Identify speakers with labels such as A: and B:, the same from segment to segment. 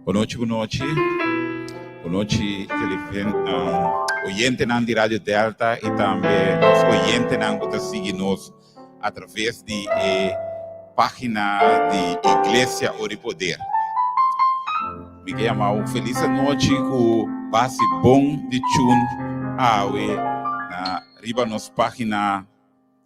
A: Bon nochi, bon nochi. Bon nochi, televi- um, oyentenan di Radio Delta i tambe nos oyentenan ku ta sigui nos a traves di e página di Iglesia Ora i Poder. Mi ke yama un felis anochi ku base bon di chun awe na riba nos página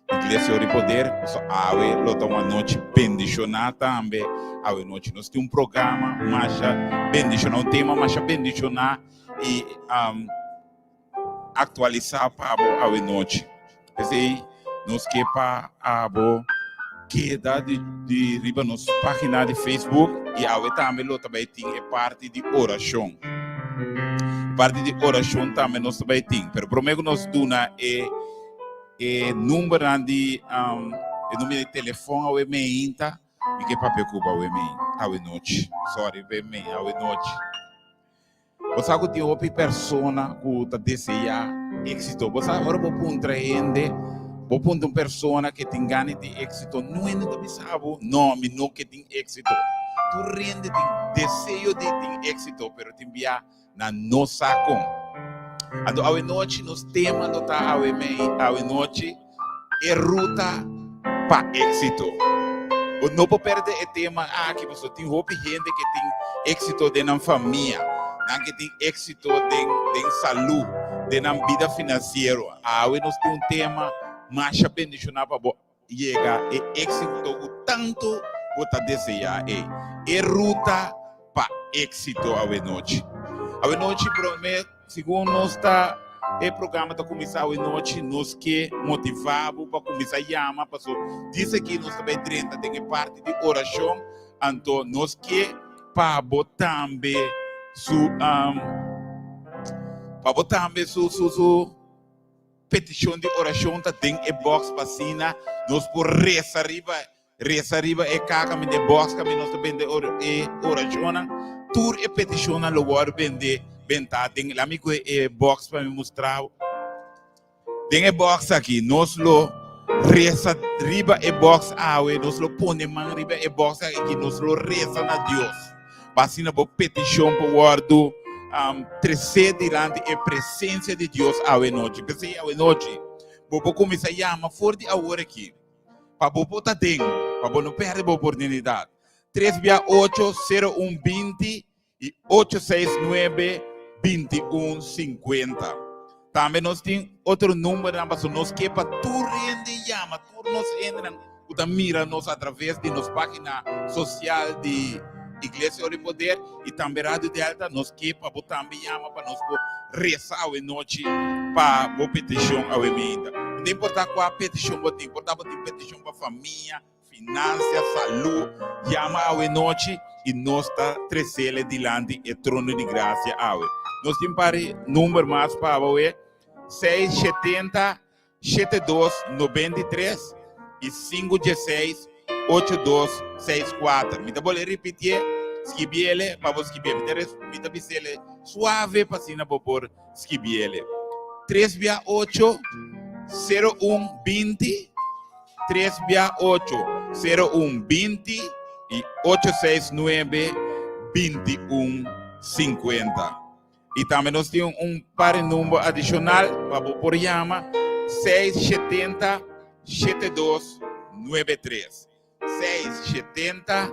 A: Iglesia Ora i Poder. Paso awe lo ta un anochi bendishoná tambe. Awe nochi nos tin un programa masha bendishoná, un tema masha bendishoná i um, aktualisá pa bo awe nochi. P'esei nos ke pa abo keda di, di riba nos página di Facebook i awe tambe lo ta bai tin e parti di orashon. E parti di orashon tambe nos ta bai tin. Pero promé ku nos duna e e numbernan di um, e number di telefòn awe meinta, mi ke papia ku bo awe mei, awe nochi. Sorry, be mei, awe nochi. Bo sa ku tin hopi persona ku ta deseá éksito. Bo sa ora bo puntra hende, bo puntra un persona ke tin gana di tin éksito, no hende ta bisa bo, no, mi no ke tin éksito. Tur hende tin deseo di tin éksito, pero tin bia nan no sa kon. Anto awe nochi nos tema lo ta awe mei, awe nochi, e ruta pa éksito. Bo no por pèrdè e tema aki pasobra tin hopi hende ke tin éksito den nan famia, nan ke tin éksito den den salú, den nan bida finansiero. Awe nos tin un tema masha bendishoná pa bo yega e éksito ku tantu bo ta deseá ei. E ruta pa éksito awe nochi. Awe nochi promé. Segun nos ta e programa ta kuminsá awe nochi, nos ke motivá bo pa kuminsá yama paso dise aki nos ta bai drenta den e parti di orashon, anto nos ke pa bo tambe su pa bo tambe su su su petishon di orashon ta den e box pa asina nos por resa riba Resa riba e kaka mi den bòs kaminda nos ta bende e orashonnan. Tur e petishonnan lo wòrdu bende bentá den. Laat mi kohe e bòks pa mi mustra bo. Den e bòks aki nos lo resa riba e bòks awe, nos lo pone man riba e bòks aki, nos lo resa na Dios. Pa asina bo petishon por wòrdu tresé dilanti e presensia di Dios awe nochi. P'esei awe nochi bo por kuminsá yama for di awor aki. Pa bo por ta den, pa bo no perde bo oportunidat. Tres bia ocho, sero un 20 i ocho seis nuebe, 21 50. Tambe nos tin otro numbernan pasobra nos ke pa tur hende yama, tur nos hendenan ku ta mira nos atraves di nos página sosial di Iglesia Ora i Poder i tambe Radio Delta, nos ke pa bo tambe yama pa nos por resa awe nochi pa bo petishon awe meinta. No ta importá kua petishon bo tin, por ta bo tin petishon pa famia, finansia, salú, yama awe nochi i nos ta tresele dilanti e trono di grasia awe. Nos tin par di number mas pa bo awe, seis shetenta 72 93 i 5 16 82 64. Mi ta bolbe ripitié, skibiele pa bo skibié. Mi ta mi ta bisele suave pa asina bo por skibiele. 3 bia 8 0 1 20 3 bia 8 0 1 20 i 8 6 9 21 50. I tambe nos tin un par di number adishonal pa bo por yama, 670 7293. 670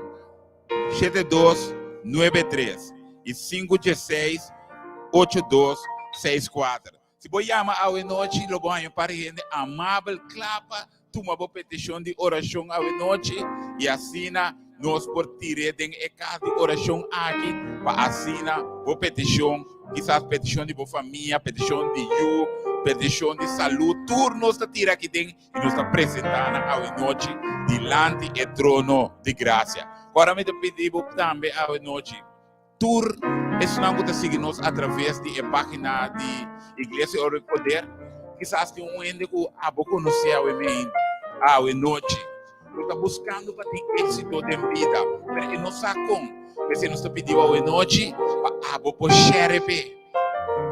A: 7293 i 516 8264. Si bo yama awe nochi lo bo haña un par di hende amabel kla pa Tuma bo petishon di orashon awe nochi i asina nos por tir'é den e kas di orashon aki pa asina bo petishon, kisas petishon di bo famia, petishon di yu, petishon di salú, tur nos ta tira aki den i nos ta presentá nan awe nochi dilanti e trono di grasia. Ora mi ta pidi bo tambe awe nochi. Tur esnan ku ta sigui nos atraves di e página di Iglesia Ora di Poder, kisas tin un hende ku abo konosé awe mei, awe nochi, ku ta buskando pa tin éksito den bida, pero e no sa kon. P'esei nos ta pidi bo awe nochi pa abo por share p'e.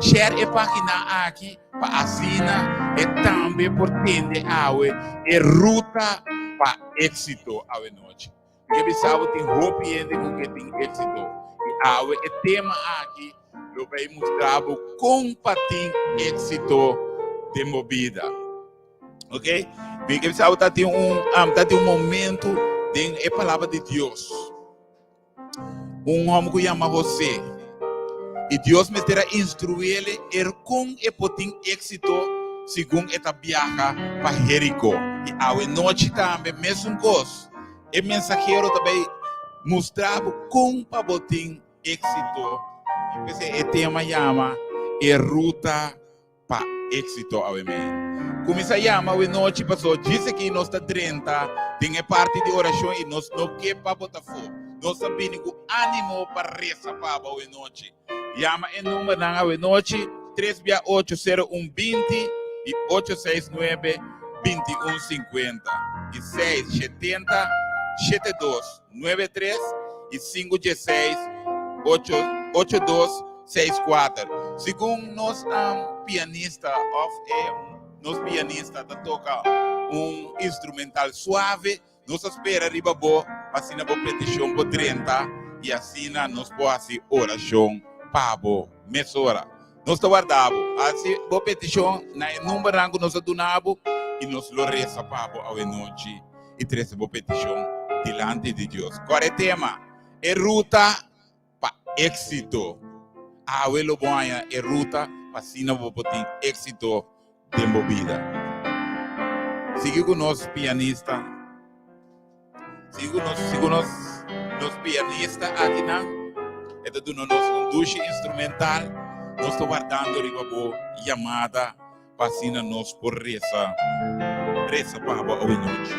A: Share e página aki pa asina e tambe por tende awe e ruta pa éksito awe nochi. Mi ke bisa bo tin hopi hende ku ke tin éksito. I awe e tema aki lo bay mustra bo kon pa tin éxito den bo bida. Ok? Mi ke bisa bo ta tin un, um, ta tin un momento den e palabra di Dios. Un hòmber ku yama José. I Dios mester a instruí el kon e por tin éksito segun e ta biaha pa Jeriko. I awe nochi tambe mesun kos. E mensahero ta bai mustra bo kon pa bo tin éksito. I p'esei e tema yama E Ruta pa éxito awe mei. Kuminsá yama awe nochi paso djis aki nos ta drenta den e parti di orashon i nos no ke pa bo ta afó. Nos ta bini ku ánimo pa resa pa bo awe nochi. Yama e numbernan awe nochi, tres bia ocho sero un binti i ocho seis nuebe binti un sinkuenta i seis shetenta shete dos nuebe tres i sinku dieseis ocho ocho dos Seis kuater. Segun nos pianista òf e nos pianista ta toka un instrumental suave, nos ta spera riba bo pa asina bo petishon por drenta i asina nos por hasi orashon pa bo mesora. Nos ta warda bo. Hasi bo petishon na e numbernan ku nos a duna bo i nos lo resa pa bo awenochi i trese bo petishon dilanti di Dios. Kòrda e tema, E ruta pa éxito. Awe lo bo haña e ruta pa asina bo por tin éxito den bo bida. Sigui ku nos pianista. Sigui ku nos, sigui ku nos, nos pianista akinan. E ta duna nos un dushi instrumental. Nos ta wardando riba bo yamada pa asina nos por resa, resa pa bo awe nochi.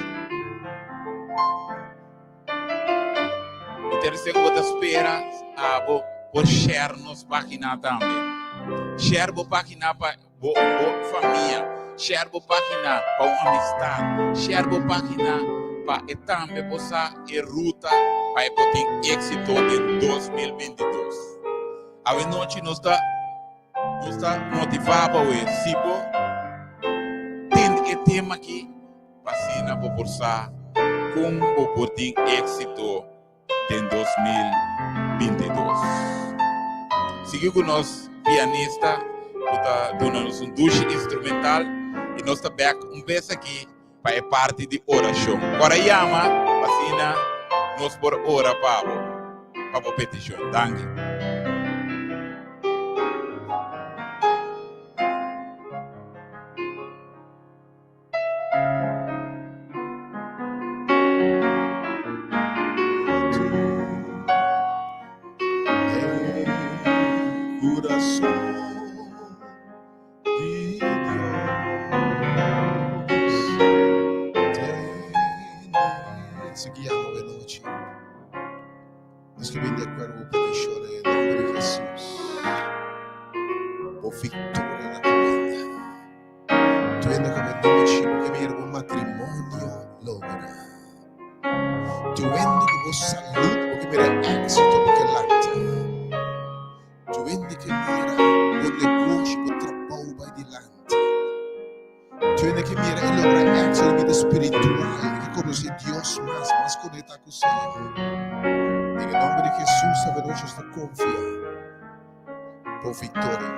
A: E tercer ku bo ta spera abo por share nos página tambe. Share bo página pa bo, bo famia. Share bo página pa un amistad. Share bo página pa e tambe por sa e ruta pa e por tin éxito den 2022. Awe nochi nos ta nos ta motivá bo awe si bo tende e tema aki. Pa asina bo por sa kon bo por tin éksito den 2022. Sigui ku nos pianista ku ta duna nos un dushi instrumental i nos ta bèk un bes aki pa e parti di orashon. Ora yama pa asina nos por ora pa bo, pa bo petishon. Danki.
B: Sigui awe nochi. Nos ke bin di akuerdo bo petishon den e nomber di Jesus. Bo viktoria na kaminda. Tuendo ku bo nochi bo ke mira bo matrimonio logra. Tuendo ku bo salud bo ke mira éxito bo ke lanta. Tuendo ke mira bo negoshi, bo trabou bai dilanti. Tuendo ke mira e logra éxito den bida spiritual, e ke konosé Dios mas, mas konekta ku Señor. Den e nomber di Jesus awe nochi nos ta konfia. bo victoria.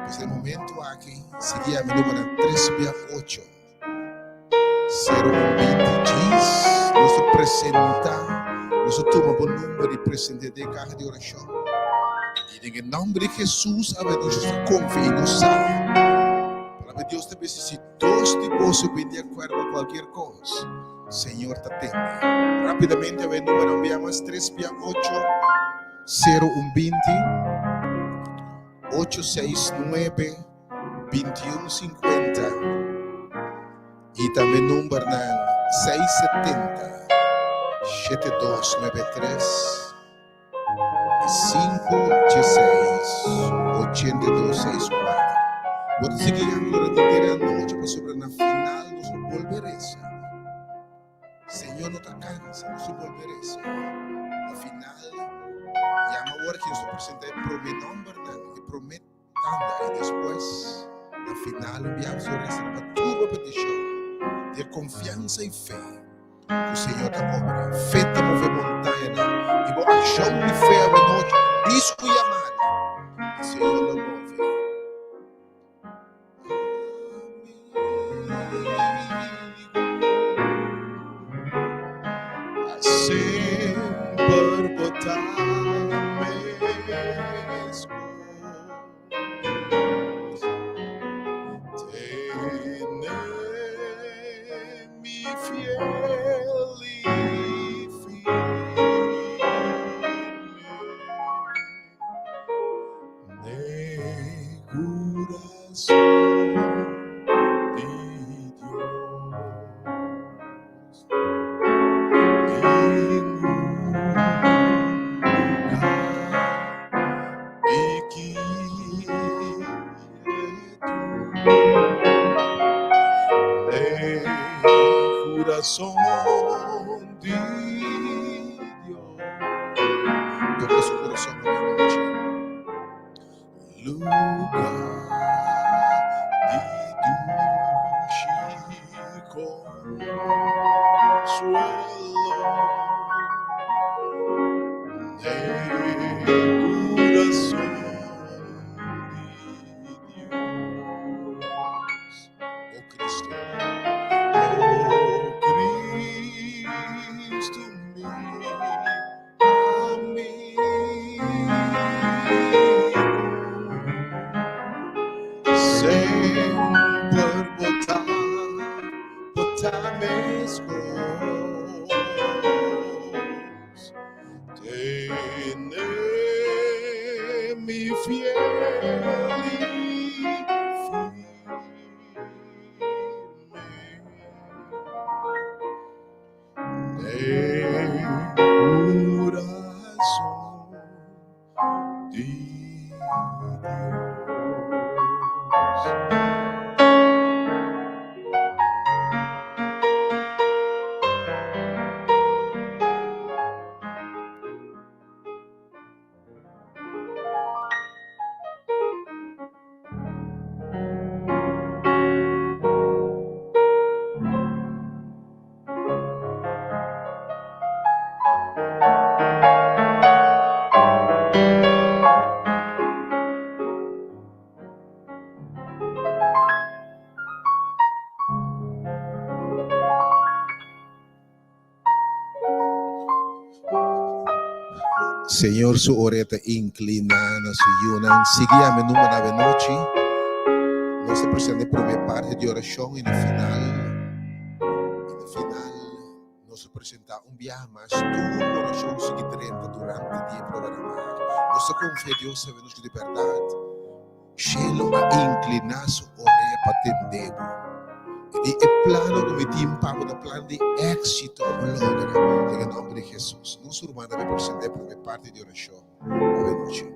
B: Pues den momento aki, sigui ami numero 3 bia 8 0 1 20 djis, nos ta presenta, nos ta tuma bo number y presente den e caha di oracion. Y den e nomber di Jesus awe nos ta confia y nos sa. Palabra di Dios ta bisa si dos di boso bin di acuerdo cualkier cos, Señor ta tende. Rápidamente awe numero bia mas 3 bia 8 0 1 20 8 6 9 21 50 y tambe numbernan 6 70 7 2 9 3 y 5 16 82 6 4. Bo ta sigui yama durante henter e anochi pasobra na final nos lo bolbe resa. Señor no ta cansa, nos lo bolbe resa. Na final, yama awor ki nos lo presenta e prome nombernan, e prome tanda y despues na final un biaha nos lo resa pa tur bo peticion di e confiansa y fe. Ku Señor ta obra. Fe ta move montañanan i bo akshon. kurason awe nochi. Lugar di dushi konsuelo den kurason di Dios. O Cristo, o Cristo mi amigo, semper bo ta, bo ta meskos. Tene mi fiel i firme. Den kurason di Dios. Señor su orea ta incliná na su yunan. Sigui ami number na nochi. Nos ta presenta e promé parti di oracion y na final, y na final nos ta presenta un biaha mas tur oracion sigui drenta durante di e programa aki. Nos ta confia Dios sabe nos cu di berdad Shelo a incliná su orea pa tende bo. E di, E plano cu mi tin pa bo ta plan di éxito bo logra den e nomber di Jesus. Nos ruman ta bay presenta e prome parti di oracion awe nochi.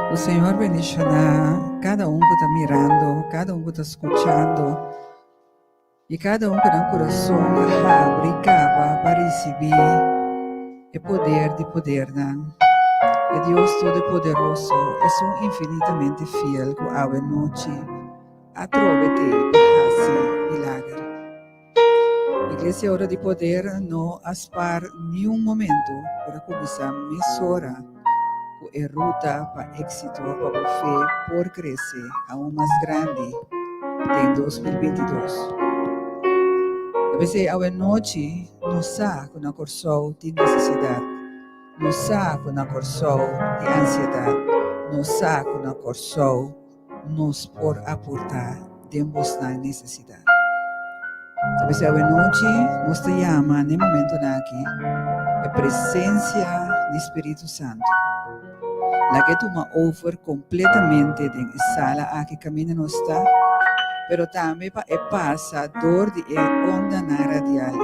C: Ku Señor bendishoná kada un ku ta mirando, kada un ku ta skuchando i kada un ku nan kurason a habri kaba pa risibí e poder di podernan. E Dios Todopoderoso, esun infinitamente fiel ku awe nochi atrobe t'ei pa hasi milager. Iglesia Ora di Poder no a spar niun momento pero a kuminsá mesora ku e ruta pa éksito pa bo fe por krese aun mas grandi den 2022. Ta p'esei awenochi nos sa ku na Kòrsou tin nesesidat, nos sa ku na Kòrsou tin ansiedat, nos sa ku na Kòrsou nos por aportá den bosnan nesesidat. Ta p'esei awenochi nos ta yama n'e momentonan aki e presensia di Spiritu Santu. Laga e tuma over kompletamente den e sala aki kaminda nos ta, pero tambe pa e pasa dor di e ondanan radial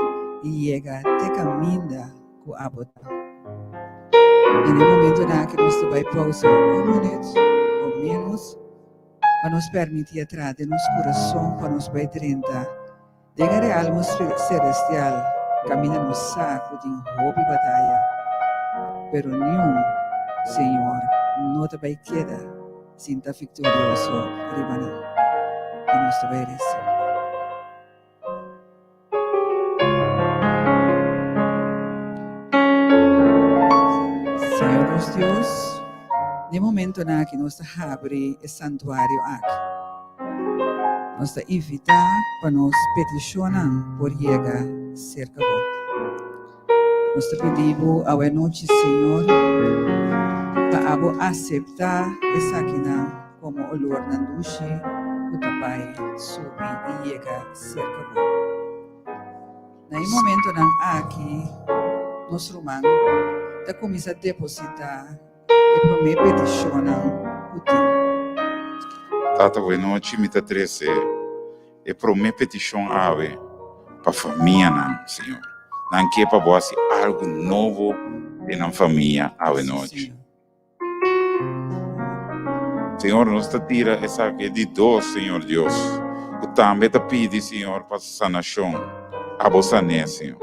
C: i yega te kaminda ku abo ta. I na e momentonan aki nos ta bai pausa un minuut o ménos pa nos permití a traha den nos kurason pa nos bai drenta den e realmo selestial kaminda nos sa ku tin hopi bataya, pero niun Señor no ta bai keda sin ta viktorioso riba nan. I nos ta bai resa. Señor nos Dios, den momentonan aki nos ta habri e santuario aki. Nos ta invitá pa nos peticionnan por yega cerca bo. Nos ta pidi bo awe nochi, Señor, pa abo aceptá esakinan komo olornan dushi ku ta bai subi i yega serka bo. Na e momentonan aki, nos ruman ta kuminsá depositá e promé petishonnan ku tin.
A: Tata, buenochi, mi ta trese e promé petishon awe pa famianan, Señor. Nan ke pa bo hasi algu nobo den nan famia awe nochi. Señor, nos ta tira esaki di dos, Señor Dios, ku tambe ta pidi, Señor, pa sanashon. Abo san'é, Señor.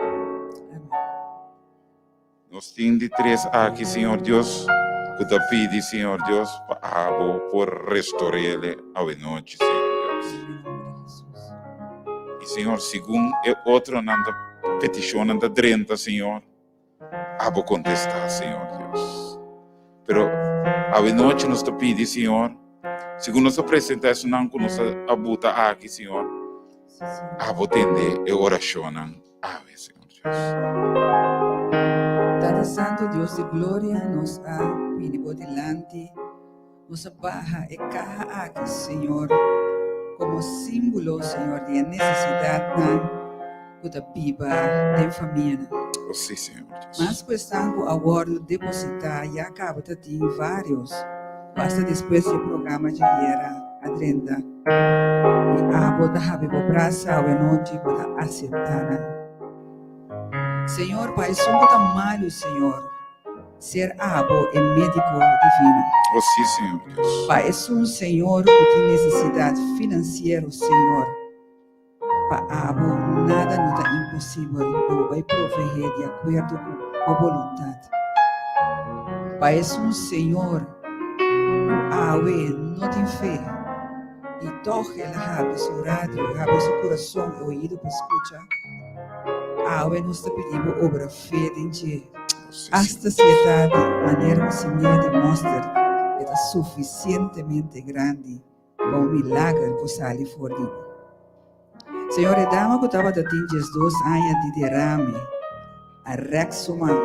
A: Nos tin di tres aki, Señor Dios, ku ta pidi, Señor Dios, pa abo por restor'ele awenochi, Señor Dios. I, Señor, segun e otronan ta petishonnan ta drenta, Señor, Abo kontestá, Señor Dios. Pero awenochi nos ta pidi, Señor, segun nos ta presentá esunnan ku nos a buta aki, Señor, abo tende e orashonnan awe, Señor Dios.
C: Tata Santo, Dios di gloria, nos a bini bo dilanti, nos a baha e kaha aki, Señor, komo símbolo, Señor, di e nesesidatnan ku ta biba den famianan.
A: Oh, sí, Señor Dios.
C: Mas ku esnan ku a wòrdu depositá ya kaba ta tin vários ku asta despues di e programa djayera a drenta i abo ta habri bo brasa awenochi bo ta aseptá nan. Señor, pa esun ku ta malu, Señor, ser abo e médiko divino.
A: Oh, sí, Señor Dios.
C: Pa esun, Señor, ku tin nesesidat finansiero, Señor, Pa abo nada no ta imposibel, lo bo bai proveé di akuerdo ku bo boluntat. Pa esun Señor ku awe no tin fe i tòg el a habri su radio, habri su kurason i oido pa skucha, awe nos ta pidi bo obra fe den dje, asta si e ta di manera un simia di mòster, e ta sufisientemente grandi. Pa un milager ku sali for di bo. Señor, e dama ku tabata tin diesdos aña di derame a rèk su man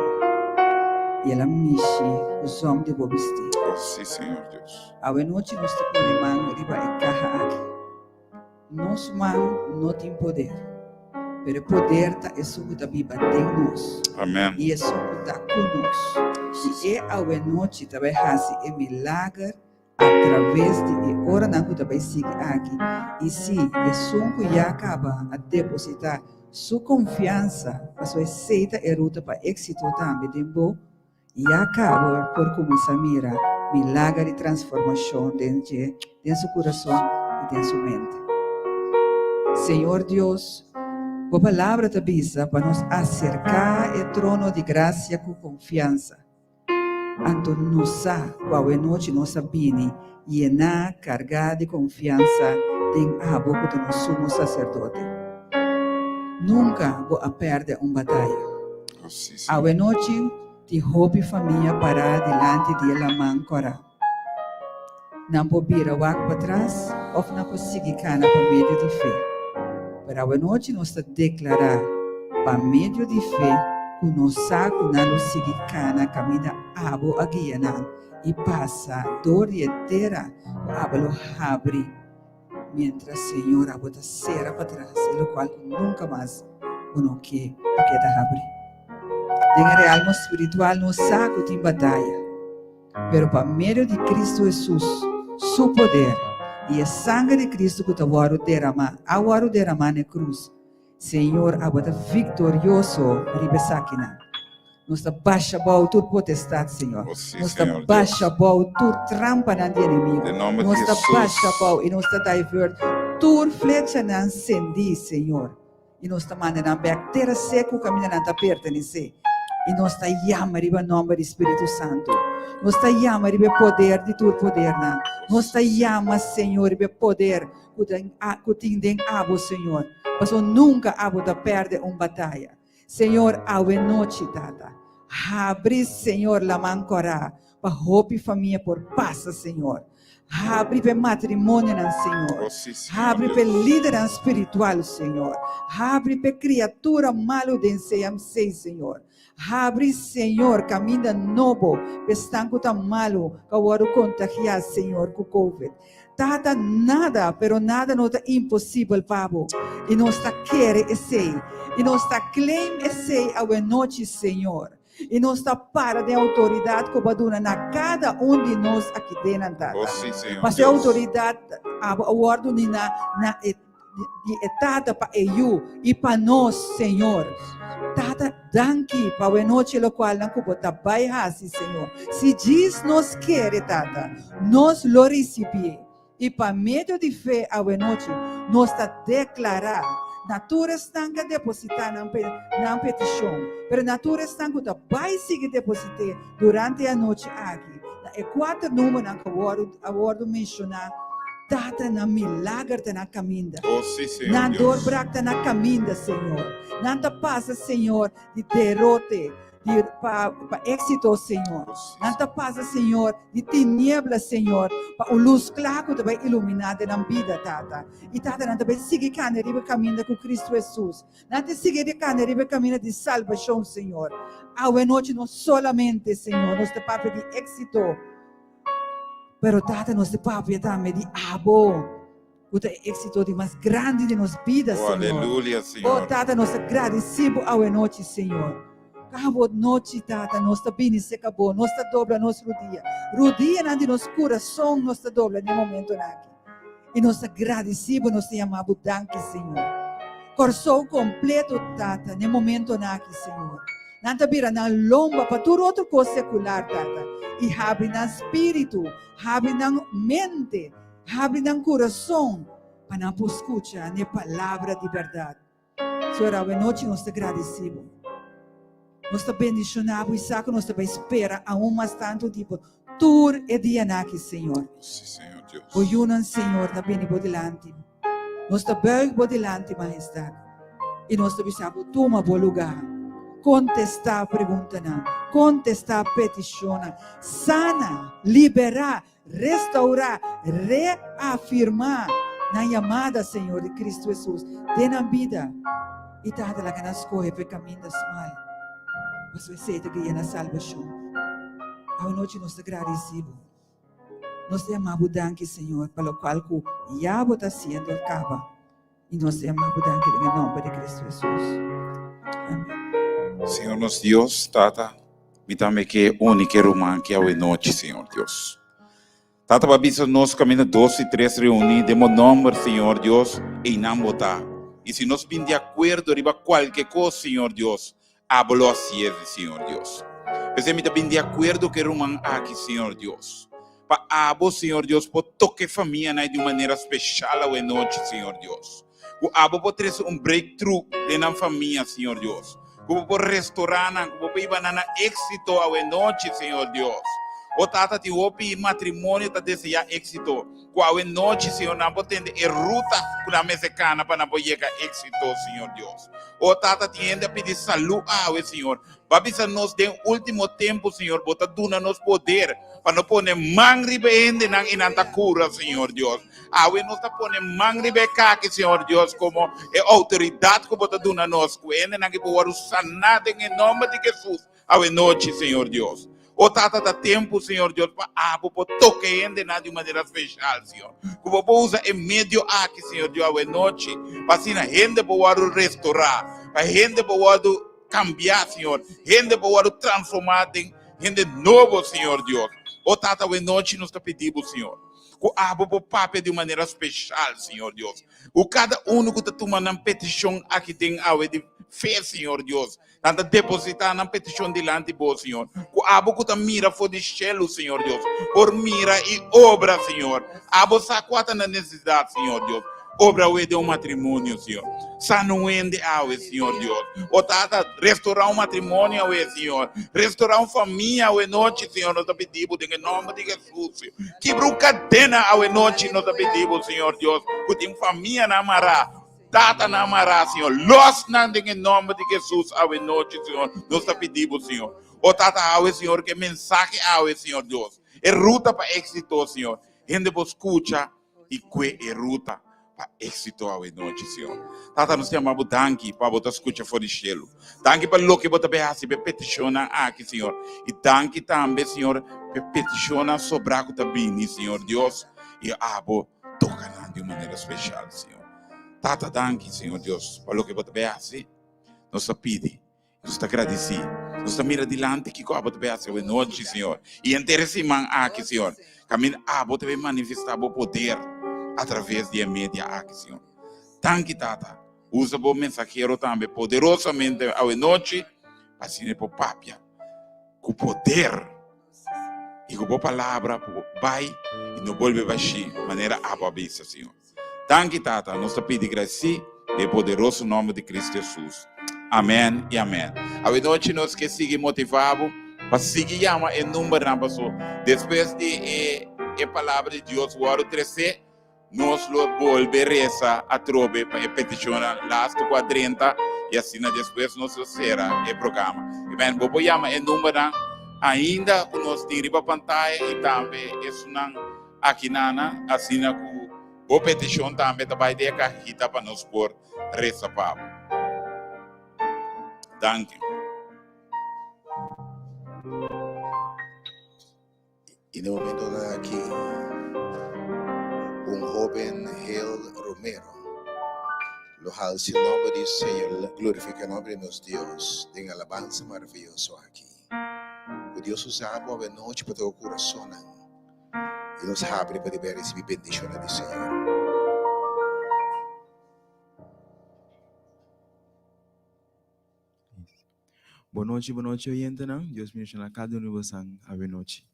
C: i el a mishi ku zòm di bo bistí.
A: Oh, sí, Señor Dios.
C: Awe nochi nos ta pone man riba e kaha aki. Nos man no tin poder, pero e poder ta esun ku ta biba den nos.
A: Amen.
C: I esun ku ta ku nos. I e awe nochi ta bai hasi e milager Atraves di e oranan ku ta bai sigui aki, i si esun ku ya kaba a depositá su konfiansa pasobra esei ta e ruta pa éksito tambe den bo, ya kaba por kuminsá mira milager di transformashon den dje, den su kurason i den su mente. Señor Dios, Bo Palabra ta bisa pa nos aserká e trono di grasia ku konfiansa. Anto nos sa ku awenochi nos a bini yená, kargá di konfiansa den abo ku ta nos Sumo Saserdote. Nunka bo a pèrdè un bataya. Awenochi tin hopi famia pará dilanti di e laman kòrá. Nan por bira wak patras òf nan por sigui kana pa medio di fe. Pero awanochi nos ta deklará pa medio di fe ku nos sa ku nan lo sigui kana kaminda abo a guia nan i pasa dor di e tera ku abo lo habri miéntras Señor abo ta sera patras e lokual ku nunka mas bo no ke pa keda habri. Den e realmo spiritual nos sa ku tin bataya. Pero pa medio di Cristo Hesus, Su poder, i e sanger di Cristo ku ta wòrdu deramá, a wòrdu deramá na e krus, Señor, abo ta viktorioso riba esakinan. Nos ta basha bou tur potestat, Señor.
A: Oh, sí,
C: Nos ta
A: Señor Dios.
C: basha bou tur trampanan di enemigo.
A: Den nomber di
C: Nos ta
A: Hesus.
C: basha bou i nos ta divert tur flechanan sendí, Señor. I nos ta manda nan bek tera seku kaminda nan ta pertenesé. I nos ta yama riba nòmber di Spiritu Santu. Nos ta yama riba e poder di tur podernan. Nos ta yama, Señor, riba e poder ku ta ku tin den abo, Señor. Pasobra nunka abo ta pèrdè un bataya. Señor, awe nochi, Tata, habri, Señor, laman kòrá pa hopi famia por pasa, Señor. Habri pa e matrimonionan, Señor.
A: Oh, sí, Señor
C: Habri pa e
A: Dios.
C: lidernan spiritual, Señor. Habri pa e kriatura malu den CMC, Señor. Habri, Señor, kaminda nobo pa esnan ku ta malu, ku a wòrdu kontagiá, Señor, ku covid. Tata, nada, pero nada no ta imposibel pa bo. I nos ta kere esei. I nos ta claim esei awenochi, Señor. I nos ta para den outoridat ku bo a duna na kada un di nos aki den nan, Tata.
A: Oh, sí, Señor
C: Pasobra e
A: Dios.
C: outoridat abo a wòrdu ni na na e di e Tata pa e Yu i pa nos, Señor. Tata, danki pa awe nochi lokualnan ku bo ta bai hasi, Señor. Si djis nos kere, Tata, nos lo risibié. I pa medio di fe awe nochi nos ta deklará na tur esnan ku a depositá nan nan petishon, pero na tur esnan ku ta bai sigui deposit'é durante e anochi aki, na e kuater numbernan ku a wòrdu menshoná, Tata, nan milager ta na kaminda.
A: Oh, sí, Señor
C: Nan
A: Dios.
C: doorbraak ta na kaminda, Señor. Nan ta pasa, Señor, di derote di pa pa éxito, Señor. Nan ta pasa, Señor, di tiniebla, Señor, pa un luz kla ku ta bai iluminá den nan bida, Tata. I Tata, nan ta bai sigui kanda riba e kaminda ku Kristu Hesus. Nan ta sigui di kanda riba e kaminda di salbashon, Señor. Awe nochi no solamente, Señor, nos ta papia di éxito, pero Tata, nos ta papia tambe di abo. Ku ta e éksito di mas grandi di nos bida,
A: Oh,
C: Señor.
A: aleluya,
C: Oh,
A: Señor.
C: Tata, nos ta gradisí bo awe nochi, Señor. Kabo nochi, Tata, nos ta bini serka bo. Nos ta dobla nos rudia. Rudianan di nos kurason nos ta dobla den e momentonan aki. I nos ta gradisí bo, nos ta yama bo danki, Señor. Kòrsou kompleto, Tata, den e momentonan aki, Señor. Nan ta bira nan lomba pa tur otro kos sekular, Tata, i habri nan spiritu, habri nan mente, Habri nan kurason pa nan por skucha n'e palabra di bèrdat. Señor, awe nochi nos ta gradisí bo. Nos ta bendishoná bo i sa ku nos ta bai spera aun mas tantu di bo tur e dianan aki, Señor.
A: Sí, Señor Dios.
C: Bo yunan, Señor, ta bini bo dilanti. Nos ta buig bo dilanti, Mahestad, i nos ta bisa bo, tuma bo lugá. Kontestá preguntanan, kontestá petishonnan, sana, liberá, Restaurá, reafirmá nan yamada, Señor, di Cristo Jesus den nan bida i Tata laga nan scohe pa e caminda smal, pasobra esey ta guia na salbacion. Awanochi nos ta gradici Bo. Nos ta yama Bo danki, Señor, pa locual cu ya Bo ta haciendo caba. I nos ta yama Bo danki den e nomber di Cristo Jesus. Amen.
A: Señor nos Dios, Tata, mi tambe ke uni ke ruman ki awe nochi, Señor Dios. Tata, bo a bisa nos kaminda dos i tres reuní den bo nomber, Señor Dios, einan bo ta. I si nos bin di akuerdo riba kualke kos, Señor Dios, abo lo hasié, Señor Dios. P'esei mi ta bin di akuerdo ku e ruman aki, Señor Dios. Pa abo, Señor Dios, por toka e famianan di un manera speshal awe nochi, Señor Dios. Ku abo por trese un breakthrough den nan famia, Señor Dios. Ku bo por restorá nan, ku bo por hiba nan na éksito awe nochi, Señor Dios. O Tata, tin hopi matrimonio ta deseá éksito. Ku awe nochi, Señor, nan por tende e ruta ku nan mester kana pa nan por yega éksito, Señor Dios. O Tata, tin hende a pidi salú awe, Señor. Bo a bisa nos den último tempu, Señor, bo ta duna nos poder pa no pone man riba e hendenan i nan ta kura, Señor Dios. Awe nos ta pone man riba e kaki, Señor Dios, komo e outoridat ku bo ta duna nos, ku e hendenan ki por wòrdu saná den e nòmber di Hesus awe nochi, Señor Dios. O Tata, ta tempu, Señor Dios, pa abo por toka e hendenan di un manera speshal, Señor. Ku bo por usa e medio aki, Señor Dios, awe nochi, pa asina hende por wòrdu restorá, pa hende por wòrdu kambiá, Señor. Hende por wòrdu transformá den hende nobo, Señor Dios. O Tata, awe nochi nos ta pidi bo, Señor, ku abo por papia di un manera speshal, Señor Dios. Ku kada unu ku ta tuma nan petishon aki den awe di fe, Señor Dios, Nan ta depositá nan petishon dilanti bo, Señor. Ku abo ku ta mira for di shelu, Señor Dios, por mira i obra, Señor. Abo sa kua ta nan nesesidat, Señor Dios. Obra awe den un matrimonio, Señor. Sana un hende awe, Señor Dios. O Tata, restorá un matrimonio awe, Señor. Restorá un famia awe nochi, Señor. Nos ta pidi bo den e nòmber di Hesus, Señor. Kibra un kadena awe nochi, nos ta pidi bo, Señor Dios, ku tin famianan mará. Tatanan mará, Señor. Los nan den e nomber di Jesús awe nochi, Señor. Nos ta pidi bo, Señor. O Tata, awe, Señor, ke mensahe awe, Señor Dios. E ruta pa éxito, Señor. Hende por skucha i kue e ruta pa éxito awe nochi, Señor. Tata, nos ta yama bo danki pa bo ta skucha for di shelu. Danki pa loke bo ta bay hasi pa e petishonnan aki, Señor. I danki tambe, Señor, pa e petishonnan sobrá ku ta bini, Señor Dios. I abo toka nan di un manera speshal, Señor. Tata, danki, Señor Dios, pa loke bo ta bay hasi. Nos ta pidi, nos ta gradisí. Nos ta mira dilanti kiko abo ta bay hasi awe nochi, Señor. I henter e siman aki, Señor, kaminda abo ta bay manifestá bo poder atraves di e media aki, Señor. Danki, Tata. Usa bo mensahero tambe poderosamente awe nochi. Pa asina e por papia ku poder i ku bo palabra por bai i no bolbe bashí manera abo a bisa, Señor. Danki, Tata, nos ta pidi grasí den e poderoso nòmber di Cristo Hesus. Amèn i amèn. Awe nochi nos ke sigui motivá bo pa sigui yama e numbernan paso despues di e e palabra di Dios wòrdu tresé, nos lo bolbe resa atrobe pa e petishonnan lastu ku a drenta i asina despues nos lo sera e programa. Amèn. Bo por yama e numbernan ainda ku nos tin riba pantaya i tambe esunnan aki nana, asina ku bo petishon tambe ta bai den e kahita pa nos por resa pa bo. Danki.
B: I na e momentonan aki un hoben Hel Romero lo halsa e nomber di Señor, glorifica e nomber di nos Dios den alabansa maraviyoso aki. Ku Dios usa bo awe nochi pa toka kurasonnan i nos habri pa debe risibí bendishonnan di Señor.
D: Bon nochi, bon nochi oyentenan. Dios bendiciona cada uno di bosan awe nochi.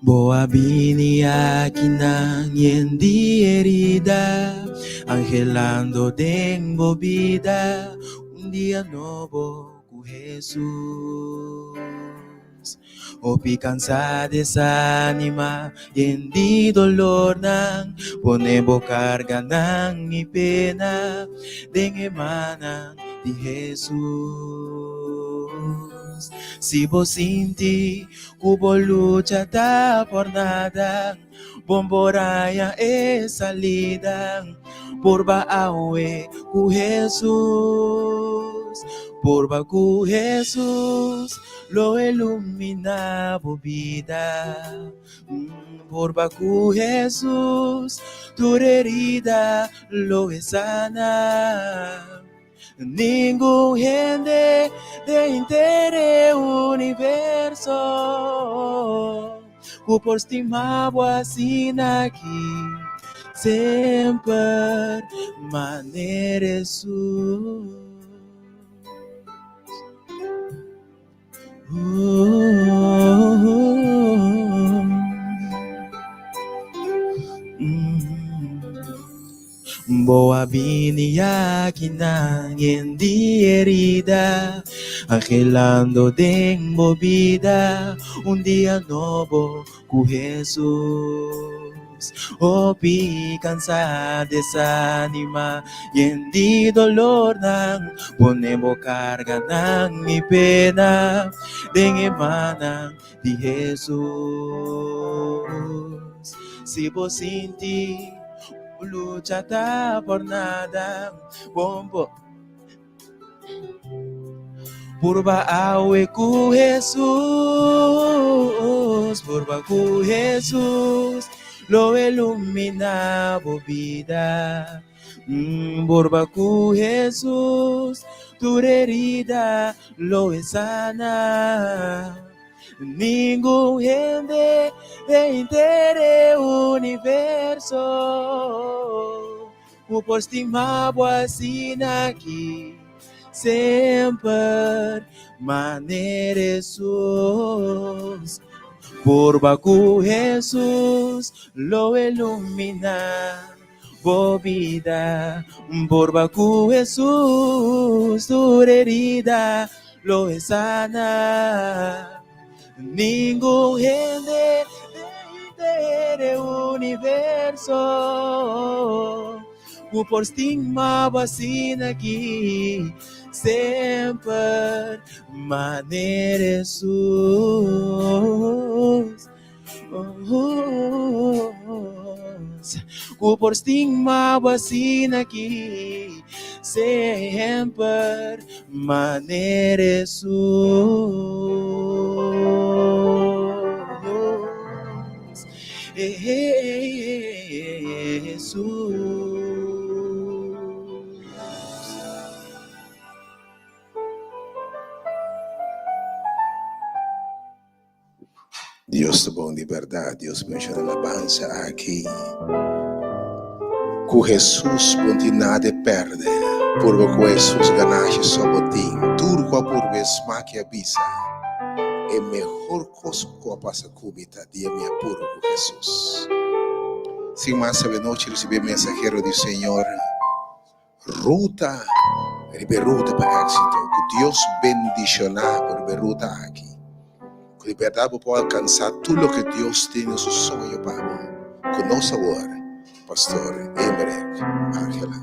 D: Bo a bini akinan yen di herida, anhelando den bo bida un dia nobo ku Hesus. Hopi kansa, desanima, yen di dolornan, pone bo karganan i pena den e mannan di Hesus. Si bo sinti Ku bo lucha ta por nada, bon por haña e salida. Purba awe ku Hesus, purba ku Hesus, lo ilumina bo bida. Purba ku Hesus, tur herida lo e sana. Ningun hende den henter e universo ku por stima bo asina aki semper manera Hesus. Bo a bini akinan yen di herida, anhelando den bo bida un dia nobo ku Hesus. Hopi kansa, desanima, yen di dolornan, pone bo karganan i pena den e mannan di Hesus. Si bo sinti bo lucha ta por nada, bon bo. Purba awe ku Hesus, purba ku Hesus, lo ilumina bo bida. Mm, purba ku Hesus, tur herida lo e sana. Ningun hende den henter e universo Ku por stima bo asina aki semper manera Hesus. Purba ku Hesus lo ilumina bo bida. Purba ku Hesus tur herida lo e sana. Ningun hende den henter e universo ku por stima bo asina aki semper manera Hesus. Oh, oh, oh. Ku por stima bo asina aki Semper manera Hesus Hesus.
B: Dios ta bon di berdad. Dios menciona alabansa aki. Ku Hesus bo no tin nada e perde. Purba ku Hesus ganashi so bo tin. Tur ku a purba e smak i a bisa, E mehor kos ku a pasa ku mi ta dia mi a purba ku Hesus. Sin mas awenochi risibi e mensahero di Señor. Ruta riba e ruta pa éxito. Ku Dios bendishoná bo riba e ruta aki. Ku di bèrdat bo por alkansá tur loke Dios tin den su soño pa bo. Ku nos awor, Pastor Emerick Angela.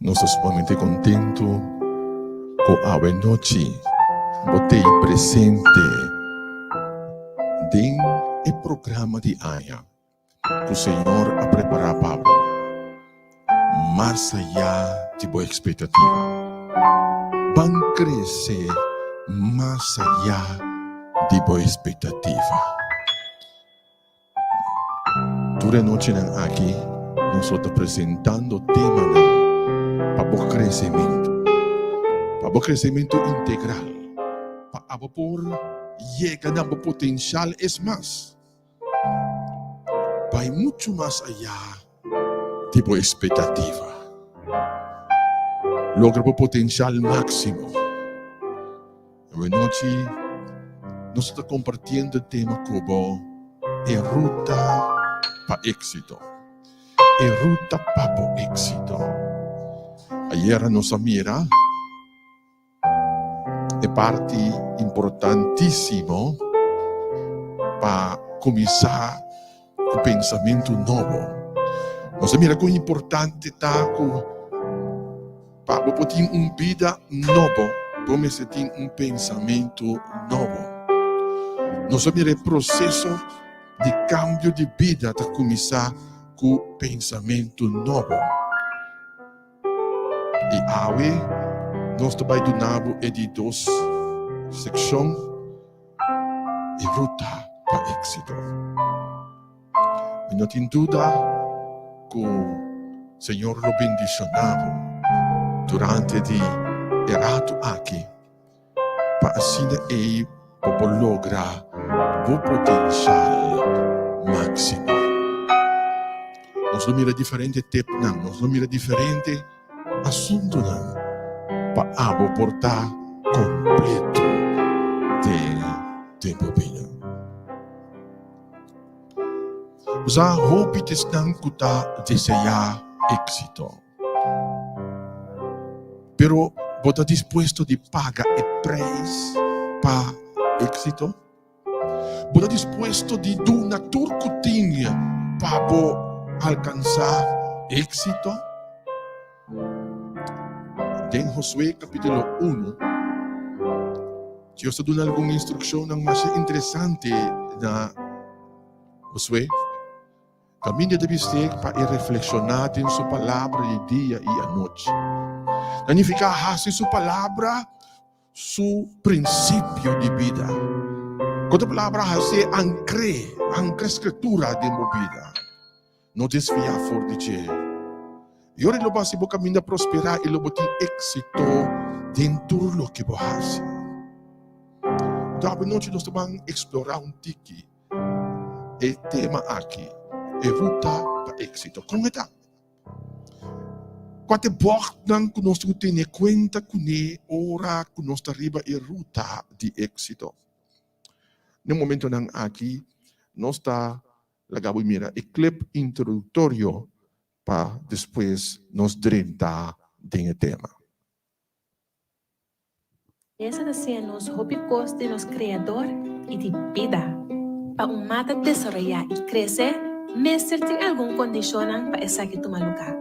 E: Nos ta sumamente kontentu ku awe nochi bo t'ei presente den e programa di aña ku Señor a prepará pa bo, mas ayá di bo ekspektativa. Ban krese mas ayá di bo ekspektativa. Tur e nochinan aki nos lo ta presentando temanan pa bo kresementu, pa bo kresementu integral, pa abo por yega na bo potensial, es mas, bai muchu mas ayá di bo ekspektativa. Logra bo potensial máksimo. Awe nochi nos ta kompartiendo e tema ku bo E Ruta pa Éksito. E Ruta pa bo Éksito. Ayera nos a mira e parti importantísimo pa kuminsá ku pensamentu nobo. Nos a mira kon importante ta ku Pa bo por tin un bida nobo, bo mester tin un pensamentu nobo. Nos a mira e proseso di kambio di bida ta kuminsá ku pensamentu nobo. I awe nos ta bai duna bo e di dos sekshon, E Ruta pa Éksito. Mi no tin duda ku Señor lo bendishoná bo durante di e ratu aki pa asina ei bo por logra bo potenshal máksimo. Nos lo mira diferente tepnan, nos lo mira diferente asuntunan pa abo por ta kompleto den bo bida. Usa hopi t'esnan ku ta deseá éksito. Pero bo ta dispuesto di paga e preis pa éksito? Bo ta dispuesto di duna tur ku tin pa bo alkansá éksito? Den Josué kapítulo unu, Dios ta duna algun instrukshonnan masha interesante na Josué. Kaminda ta bis'é pa e reflekshoná den su Palabra di dia i anochi. Ta nifiká hasi su Palabra su prinsipio di bida. Ku otro palabra, hasié ankr'é, ankra Skritura den bo bida. No desviá for di dje. I ora lo bo hasi bo kaminda prosperá i lo bo tin éksito den tur loke bo hasi. Anto awe nochi nos ta ban eksplorá un tiki e tema aki, e ruta pa éksito. Kon e ta? Kua ta e bòrtnan ku nos tin ku tene kuenta kuné ora ku nos ta riba e ruta di éksito? Na e momentonan aki nos ta Laga bo mira e clip introductorio pa despues nos drenta den e tema.
F: Mesa ta siña nos hopi kos di nos Kreador i di bida. Pa un mata desaroyá i krese, mester tin algun kondishonnan pa esaki tuma lugá.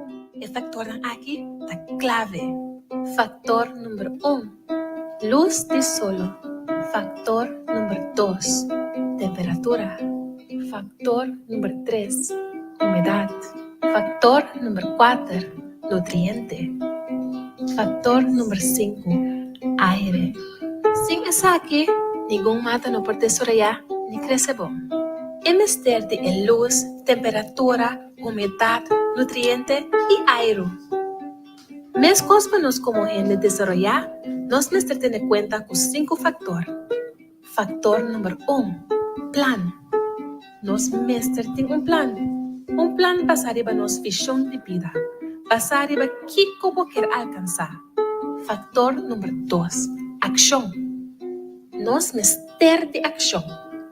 F: E faktornan aki ta klave. Faktor number un, lus di solo. Faktor number dos, temperatura. Faktor number tres, humedat. Faktor number kuater, nutriente. Faktor number sinku, aire. Sin esaki, ningun mata no por desaroyá ni krese bon. E mester di e lus, temperatura, humedat, nutriente i airu. Meskos pa nos komo hende desaroyá, nos mester tene kuenta ku sinku faktor. Faktor number un, plan. Nos mester tin un plan. Un plan basá riba nos vishon di bida, basá riba kiko bo kier alkansá. Faktor number dos, akshon. Nos mester di akshon,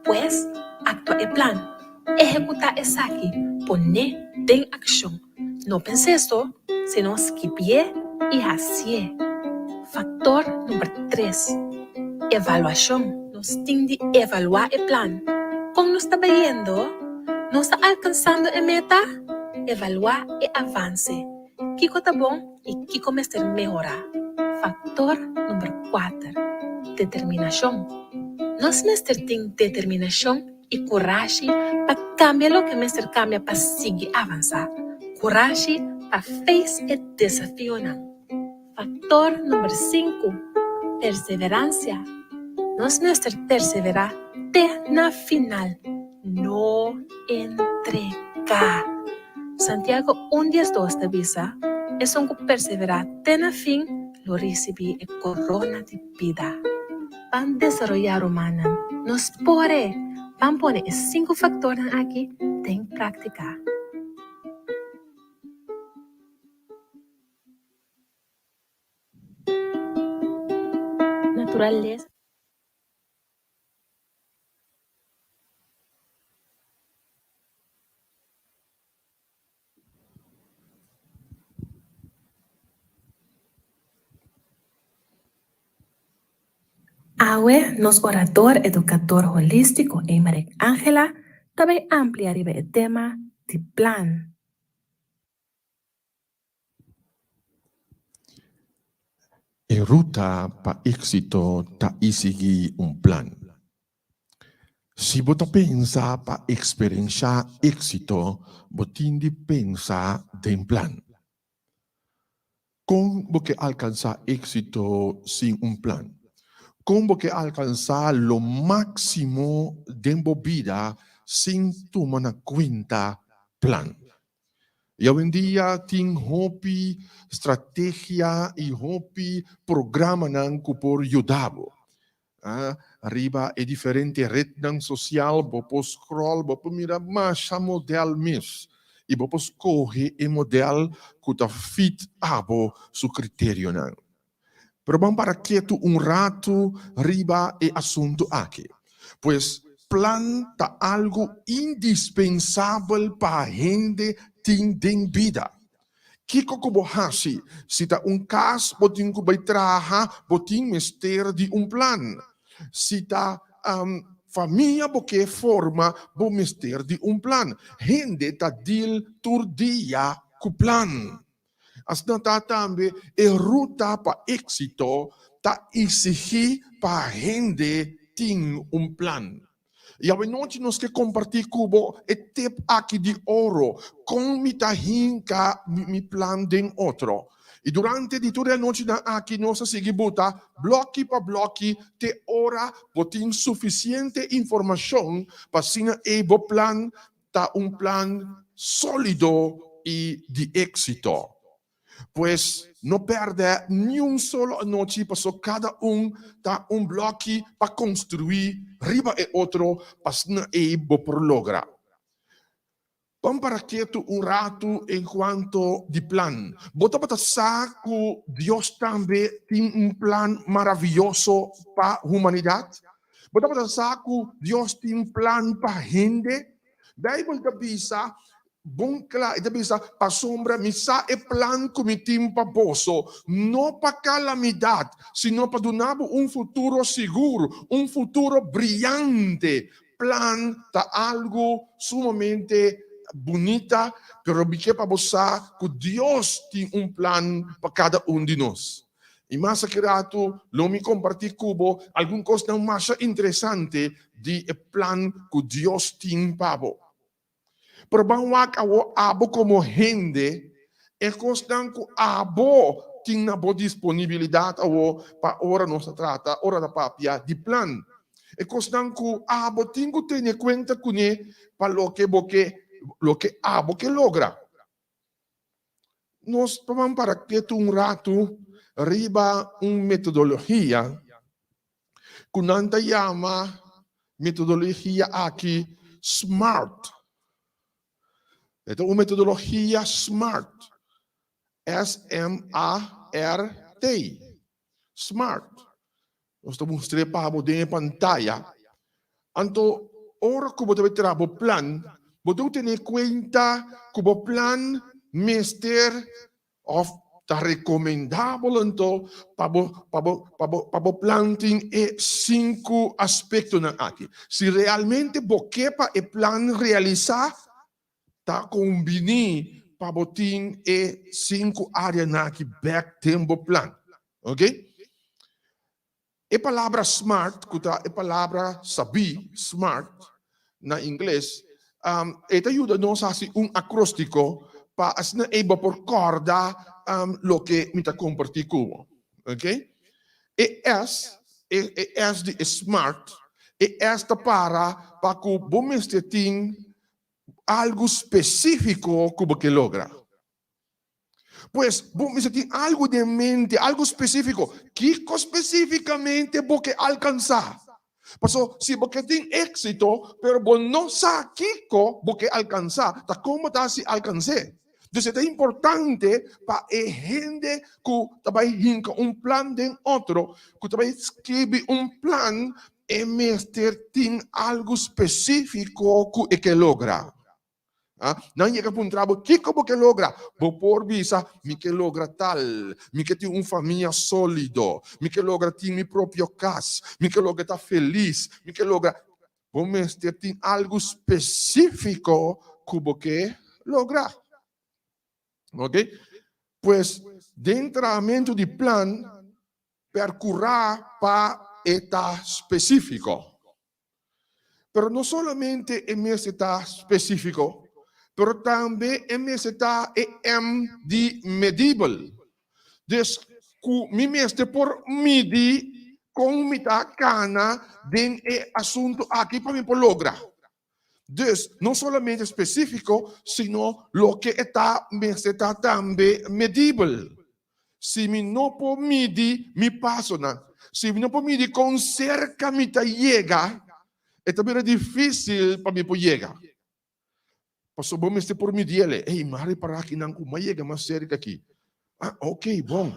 F: pues aktua e plan. Ehekutá esaki, pon'é den akshon. No pens'é so, sino skibié i hasié. Faktor number tres, evaluashon. Nos tin di evaluá e plan. Kon nos ta bayendo? Nos ta alkansando e meta? Evaluá e avanse. Kiko ta bon i kiko mester mehorá? Faktor number kuater, determinashon. Nos mester tin determinashon i kurashi pa kambia loke mester kambia pa sigui avansá, kurashi pa face e desafionan. Faktor number sinku, perseveransia. Nos mester perseverá te na final, no entregá. Santiago un diesdos ta bisa, Esun ku perseverá te na fin lo risibí e korona di bida. Ban desaroyá rumannan, nos por e! Ban pone e sinku faktornan aki den práktika. Naturalesa. Awe nos orador edukador holístiko Emerick Angela ta bai amplia riba e tema di plan.
E: E ruta pa éksito ta isigí un plan. Si bo ta pensa pa eksperenshá éksito, bo tin di pensa den plan. Kon bo ke alkansá éksito sin un plan? Kon bo ke alkansá lo máksimo den bo bida sin tuma na kuenta plan? I awendia tin hopi strategia i hopi programanan ku por yuda bo. Riba e diferente retnan sosial bo por scroll, bo por mira masha model mes i bo por skohe e model ku ta fit abo su kriterionan. Pero ban para ketu un ratu riba e asuntu aki. Pues plan ta algu indispensabel pa hende tin den bida. Kiko ku bo hasi? Si ta un kas bo tin ku bai traha, bo tin mester di un plan. Si ta famia bo ke forma, bo mester di un plan. Hende ta deal tur dia ku plan. Asina ta tambe e ruta pa éksito ta eksigí pa hende tin un plan. I awenochi nos ke kompartí ku bo e tip aki di oro, kon mi ta hinka mi plan den otro. I durante di tur e anochinan aki nos a sigui buta blòki pa blòki te ora bo tin sufisiente informashon pa asina ei bo plan ta un plan sólido i di éksito. Pues no pèrdè niun solo anochi paso kada un ta un blòki pa konstruí riba e otro pa asina ei bo por logra. Ban para ketu un ratu en kuanto di plan. Bo tabata sa ku Dios tambe tin un plan maravioso pa humanidat? Bo tabata sa ku Dios tin plan pa hende? Beibel ta bisa Bon kla, e ta bisa, Pasobra mi sa e plan ku mi tin pa boso, no pa kalamidat, sino pa duna bo un futuro sigur, un futuro briante. Plan ta algu sumamente. bunita, pero mi ke pa bo sa ku Dios tin un plan pa kada un di nos. I mas aki ratu lo mi kompartí ku bo algun kosnan masha interesante di e plan ku Dios tin pa bo. Pero ban wak awor abo komo hende, e kosnan ku abo tin na bo disponibilidat awor pa ora nos ta trata, ora ta papia di plan. E kosnan ku abo tin ku tene kuenta kuné pa loke bo ke, loke abo ke logra. Nos ta ban para ketu un ratu riba un metodologia ku nan ta yama metodologia aki smart. E ta un metodologia smart, S-M-A-R-T, smart. Nos ta mustr'é pa bo den e pantaya. Anto, ora ku bo ta bai traha bo plan, bo debe tene kuenta ku bo plan mester òf ta rekomendabel anto pa bo pa bo pa bo pa bo plan tin e sinku aspektonan aki. Si realmente bo ke pa e plan realisá, ta kombiní pa bo tin e sinku áreanan aki bèk den bo plan. Ok. E palabra smart, ku ta e palabra sabí, smart, na ingles, e ta yuda nos hasi un akróstiko pa asina ei bo por kòrda loke mi ta kompartí ku bo. Ok. E S, e S di e smart, e S ta para pa ku bo mester tin algu spesífiko ku bo ke logra. Pues, bo mester tin algu den mente, algu spesífiko. Kiko spesífikamente bo ke alkansá? Paso, si bo ke tin éksito, pero bo no sa kiko bo ke alkansá, ta kon bo ta hasi alkans'é? Dus e ta importante pa e hende ku ta bai hinka un plan den otro, ku ta bai skibi un plan, e mester tin algu spesífiko ku e ke logra. Nan yega puntra bo, Kiko bo ke logra? Bo por bisa, Mi ke logra tal, mi ke tin un famia sólido, mi ke logra tin mi propio kas, mi ke logra ta felis, mi ke logra. Bo mester tin algu spesífiko ku bo ke logra. Ok? Pues, den trahamentu di plan, perkurá pa e ta spesífiko. Pero no solamente e mester ta spesífiko, pero tambe e mester ta e M di medibel. Dus ku mi mester por midi kon mi ta kana den e asuntu aki pa mi por logra. Dus no solamente spesífiko, sino loke e ta mester ta tambe medibel. Si mi no por midi mi pasonan, si mi no por midi kon serka mi ta yega, e ta bira difísil pa mi por yega. Pasobra bo mester por midi el. Ey, mi a repará akinan ku mi a yega mas serka aki. Ah, ok, bon.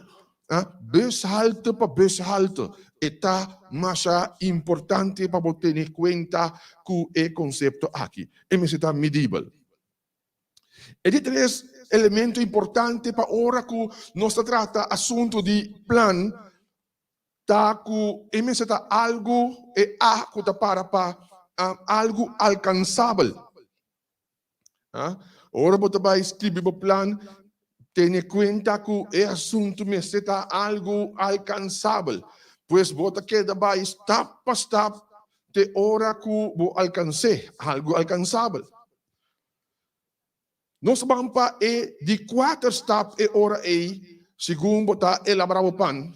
E: Ah, bushalte pa bushalte. E ta masha importante pa bo tene kuenta ku e konsepto aki. E mester ta midibel. E di tres elemento importante pa ora ku nos ta trata asuntu di plan ta ku e mester ta algu, e A ku ta para pa algu alkansabel. Ora bo ta bai skibi bo plan, tene kuenta ku e asuntu mester ta algu alkansabel. Pues bo ta keda bai stap pa stap te ora ku bo alkans'é, algu alkansabel. Nos ban pa e di kuater stap e ora ei, segun bo ta elaborá bo pan.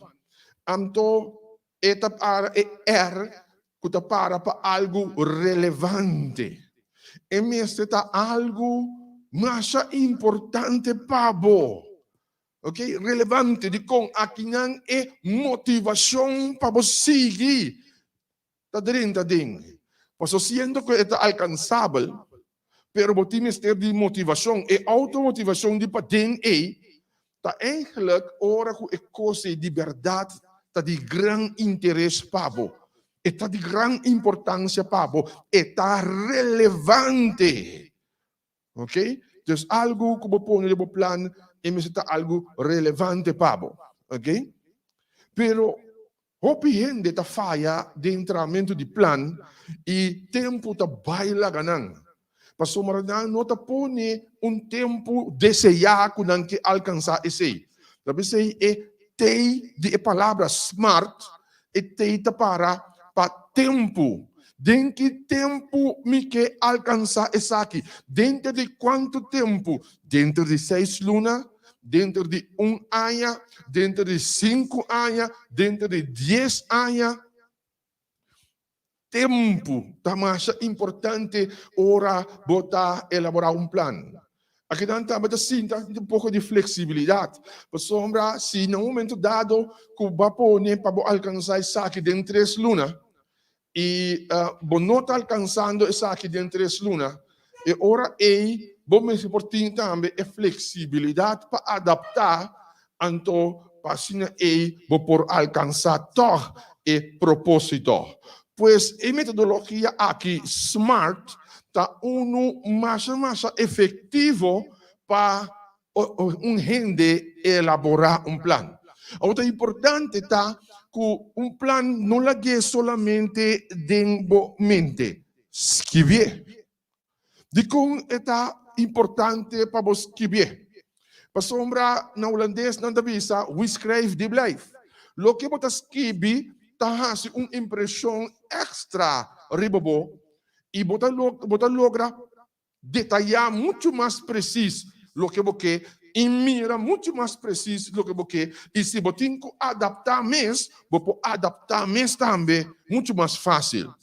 E: Anto e ta para e R ku ta para pa algu relevante. E mester ta algu masha importante pa bo. Ok, relevante. Dikon? Akinan e motivashon pa bo sigui ta drenta den. Paso siendo cu e ta alcansabel, pero bo tin mester di motivacion. E automotivacion di paden ey ta eigenlijk ora cu e cos ey di berdad ta di gran interes pa bo. E ta di gran importancia pa bo. E ta relevante. Ok? Dus algu ku bo pone den bo plan e mester ta algu relevante pa bo. Ok? Pero hopi hende ta faya den trahamentu di plan i tempu ta bai laga nan. Pasobra nan no ta pone un tempu deseá ku nan ke alkansá esei. Ta p'esei e T di e palabra smart, e T ta para pa tempu. Den ki tempu mi ke alkansá esaki? Denter di kuantu tempu? Denter di seis luna? Denter di un aña? Denter di sinku aña? Denter di dies aña? Tempu ta masha importante ora bo ta elaborá un plan. Akinan tambe ta sinta un poko di fleksibilidat, pasobra si na un momento dado ku bo a pone pa bo alkansá esaki den tres luna i bo no ta alkansando esaki den tres luna, e ora ei bo mester por tin tambe e fleksibilidat pa adaptá Anto pa asina ei bo por alkansá tòg e propósito. Pues e metodologia aki, smart, ta unu masha masha efektivo pa un hende elaborá un plan. Awor ta importante ta ku un plan no lag'é solamente den bo mente, skibié. Dikon e ta importante pa bo skibié? Pasobra na hulandes nan ta bisa, Wie schrijft die blijft. Loke bo ta skibi ta hasi un impreshon èkstra riba bo i bo ta bo ta logra detayá muchu mas presis loke bo ke i mira muchu mas presis loke bo ke i si bo tin ku adaptá mes, bo por adaptá mes tambe muchu mas fásil.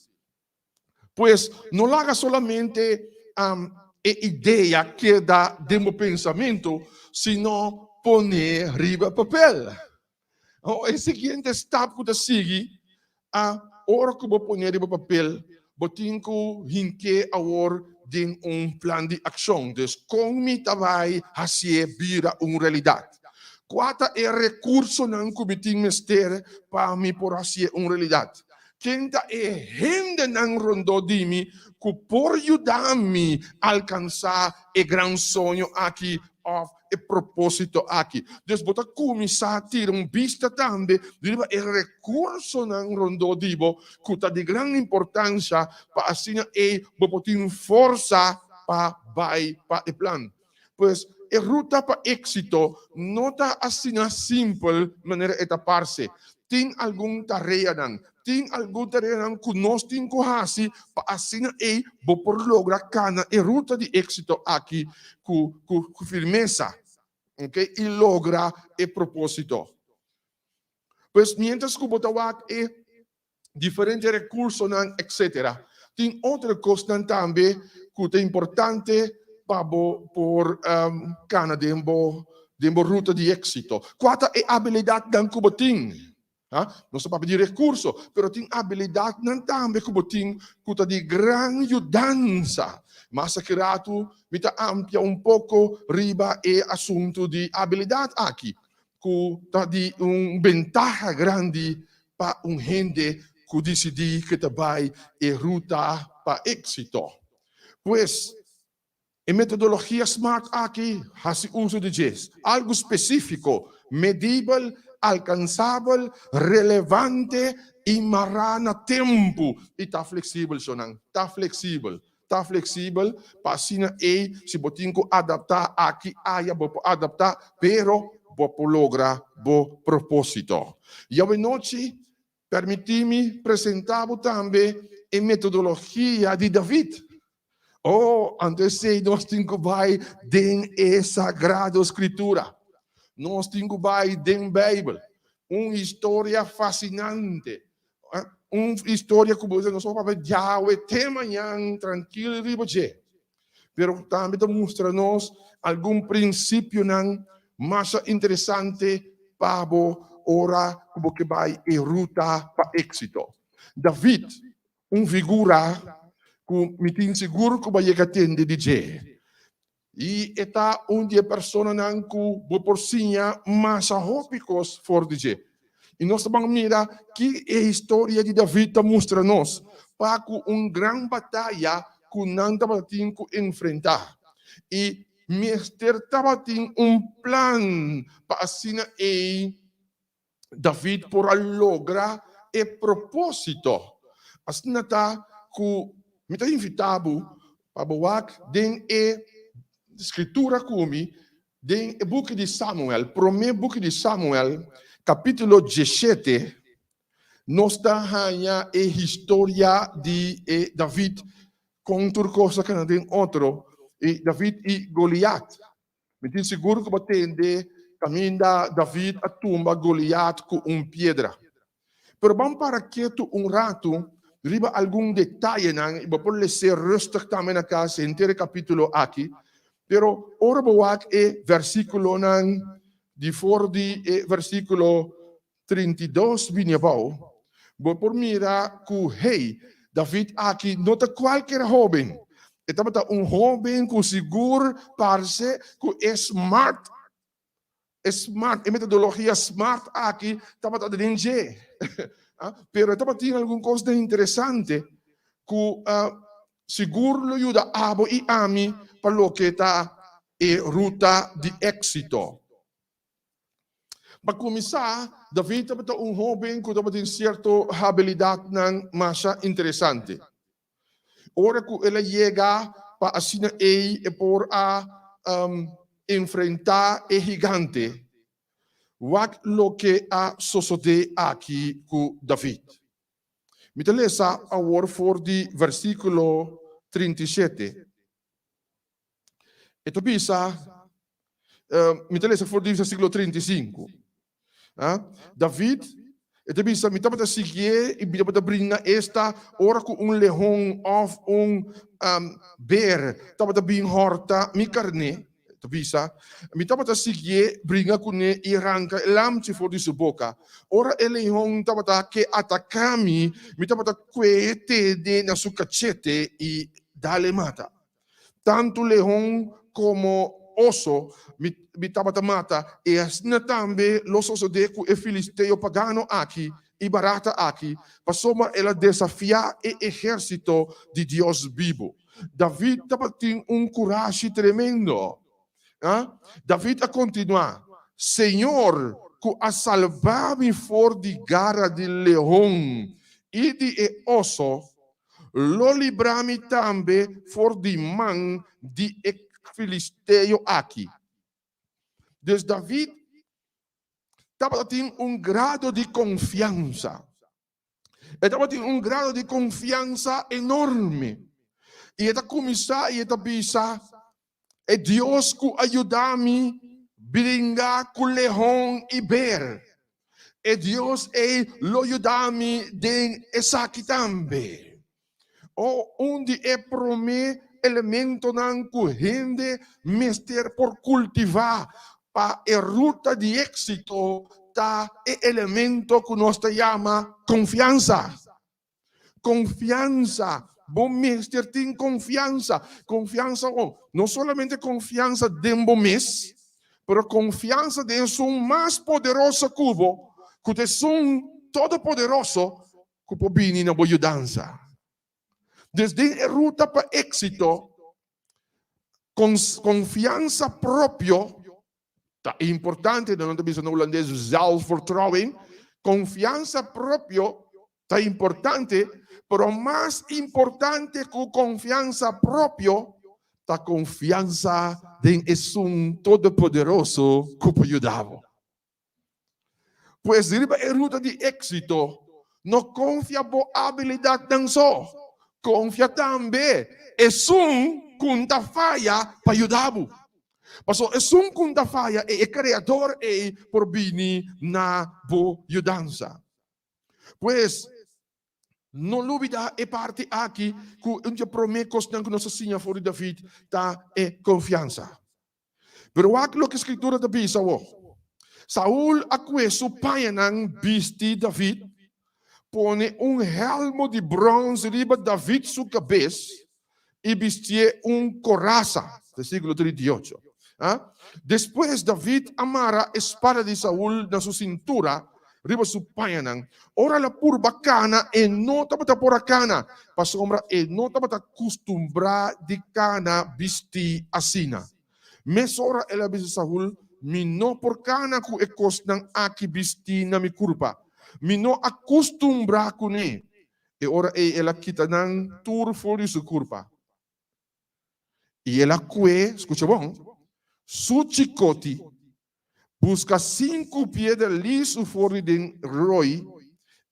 E: Pues, no laga solamente e idea keda den bo pensamentu, sino pon'é riba papel. E siguiente stap ku ta sigui, ora ku bo pon'é riba papel, bo tin ku hink'é awor den un plan di akshon. Dus, kon mi ta bai hasié bira un realidat? Kua ta e rekursonan ku mi tin mester pa mi por hasié un realidat? Ken ta e hendenan rondó di mi ku por yuda mi alkansá e gran soño aki òf e propósito aki? Dus bo ta kuminsá tira un bista tambe riba e rekursonan rondó di bo ku ta di gran importansha pa asina ei bo por tin forsa pa bai pa e plan. Pues, e ruta pa éksito no ta asina simpel manera e ta parse. Tin algun tareanan, tin algun tareanan ku nos tin ku hasi pa asina ei bo por logra kana e ruta di éksito aki ku ku firmesa, okay, i logra e propósito. Pues, miéntras ku bo ta wak e diferente recursonan etc. Tin otro cosnan tambe cu ta importante pa bo por cana den bo den bo ruta di exito. Cua ta e habilidadnan cu bo tin? Ha? Nos ta papia di recurso, pero tin habilidadnan tambe cu bo tin cu ta di gran yudansa. Mas aki ratu mi ta amplia un poco riba e asunto di habilidad aki, cu ta di un bentaha grandi pa un hende ku disidí ku ta bai e ruta pa éksito. Pues, e metodologia smart aki hasi uso di dje, algu spesífiko, medibel, alkansabel, relevante i mará na tempu i ta fleksibel, shonnan, ta fleksibel, ta fleksibel pa asina ei si bo tin ku adaptá aki aya bo por adaptá, pero bo por logra bo propósito. Yawenochi, permití mi presentá bo tambe e metodologia di David. Oh, anto esei nos tin ku bai den e Sagrado Skritura. Nos tin ku bai den Beibel. Un historia fasinante. Un historia ku bo nos por papia djawe te mañan trankil riba dje. Pero tambe ta mustra nos algun prinsipionan masha interesante pa bo ora ku bo ke bai e ruta pa éksito. David, un figura ku mi tin sigur ku bo a yega tende di dje. I e ta un di e personanan ku bo por siña masha hopi kos for di dje. I nos ta ban mira ki e historia di David ta mustra nos pa ku un gran bataya ku nan tabatin ku enfrentá. I mester tabatin un plan pa asina ei David por a logra e propósito. Asina ta ku mi ta invitá bo. Pa bo wak den e Skritura ku mi, den e buki di Samuel, promé buki di Samuel, kapítulo 17, nos ta haña e historia di e David kon tur kos a kana den otro, i David i Goliat. Mi tin sigur ku bo a tende kaminda David a tumba Goliat ku un piedra. Pero ban para ketu un ratu riba algun detayenan i bo por les'é rustig tambe na kas henter e kapítulo aki. Pero ora bo wak e versíkulonan di for di e versíkulo 32 bini abou, bo por mira ku, hey, David aki no ta kualker hóben. E tabata un hóben ku sigur parse ku e smart E smart, e metodologia smart aki tabata den dje. Pero e tabatin algun kosnan interesante ku sigur lo yuda abo i ami pa loke ta e ruta di éksito. Pa kuminsá, David tabata un hóben ku tabatin sierto habilidatnan masha interesante. Ora ku el a yega pa asina ei e por a enfrentá e gigante, wak loke a sosodé aki ku David. Mi ta lesa awor for di versíkulo 37. E ta bisa, mi ta lesa for di versíkulo 35. David, e ta bisa, mi tabata siguié i mi tabata bringa esta ora ku un lehon òf un ber tabata bin hòrta mi karné. E ta bisa, mi tabata siguié, bringa kuné i ranka e lamchi for di su boka. Ora e lehon tabata ke ataká mi, mi tabata kue tene na su kachete i dal e mata. Tantu lehon komo oso mi tabata mata, i asina tambe lo sosodé ku e filisteo pagano aki i barata aki, pasobra el a desafiá e ehérsito di Dios bibu. David tabatin un kurashi tremendo. David a kontinuá, Señor, ku a salba mi for di gara di lehon i di e oso, lo libra mi tambe for di man di e filisteo aki. Dus David tabatin un grado di konfiansa. E tabatin un grado di konfiansa enorme. I e ta kuminsá i e ta bisa, E Dios ku a yuda mi bringa ku lehon i ber, e Dios ei lo yuda mi den esaki tambe. O un di e promé elementonan ku hende mester por kultivá pa e ruta di éksito ta e elemento ku nos ta yama konfiansa. Konfiansa. Bo mester tin konfiansa. Konfiansa kon? No solamente konfiansa den bo mes, pero konfiansa den esun mas poderoso ku bo, ku ta esun Todopoderoso ku por bini na bo yudansa. Dus den e ruta pa éksito, konfiansa propio ta importante, nan ta bisa na hulandes zelfvertrouwen, konfiansa propio ta importante, pero mas importante ku konfiansa propio ta konfiansa den esun Todopoderoso ku por yuda bo. Pues riba e ruta di éksito, no konfia bo abilidatnan so, konfia tambe esun ku N ta faya pa yuda bo. Pasobra esun ku N ta faya ei, e Kreador ei, por bini na bo yudansa. Pues, no lubidá e parti aki ku un di e promé kosnan ku nos a siña for di David ta e konfiansa. Pero wak loke Skritura ta bisa awor. Saul a kue su pañanan bisti David, pone un hèlmo di bròns riba David su kabes i bistié un korasa. Versíkulo 38. Despues David a mara e spada di Saul na su sintura riba su pañanan. Ora el a purba kana, e no tabata por a kana, pasobra e no tabata kustumbrá di kana bistí asina. Mesora el a bisa Saul, Mi no por kana ku e kosnan aki bistí na mi kurpa. Mi no a kustumbrá kuné. E ora ei el a kita nan tur for di su kurpa. I el a kue, skucha bon, su chikoti, buska sinku piedra lisu for di den roi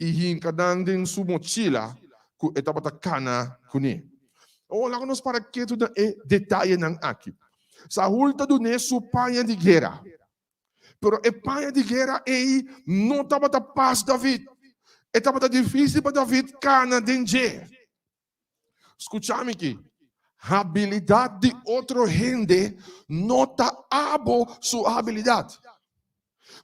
E: i hinka nan den su mochila ku e tabata kana kuné. Awor laga nos para ketu na e detayenan aki. Saul ta dun'é su paña di guera. Pero e paña di guera ei no tabata pas David. E tabata difísil pa David kana den dje. Skucha mi ki, habilidat di otro hende no ta abo su habilidat.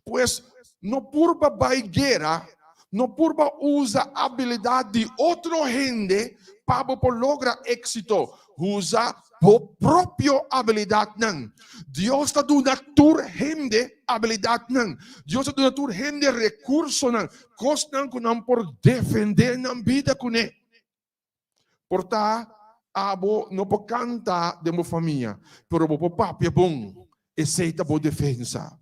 E: Pues, no purba bai guera, no purba usa habilidat di otro hende pa bo por logra éksito. Usa bo propio habilidatnan. Dios ta duna tur hende habilidatnan. Dios ta duna tur hende rekursonan, kosnan ku nan por defendé nan bida kuné. Por ta abo no por kanta den bo famia, pero bo por papia bon, esei ta bo defensa.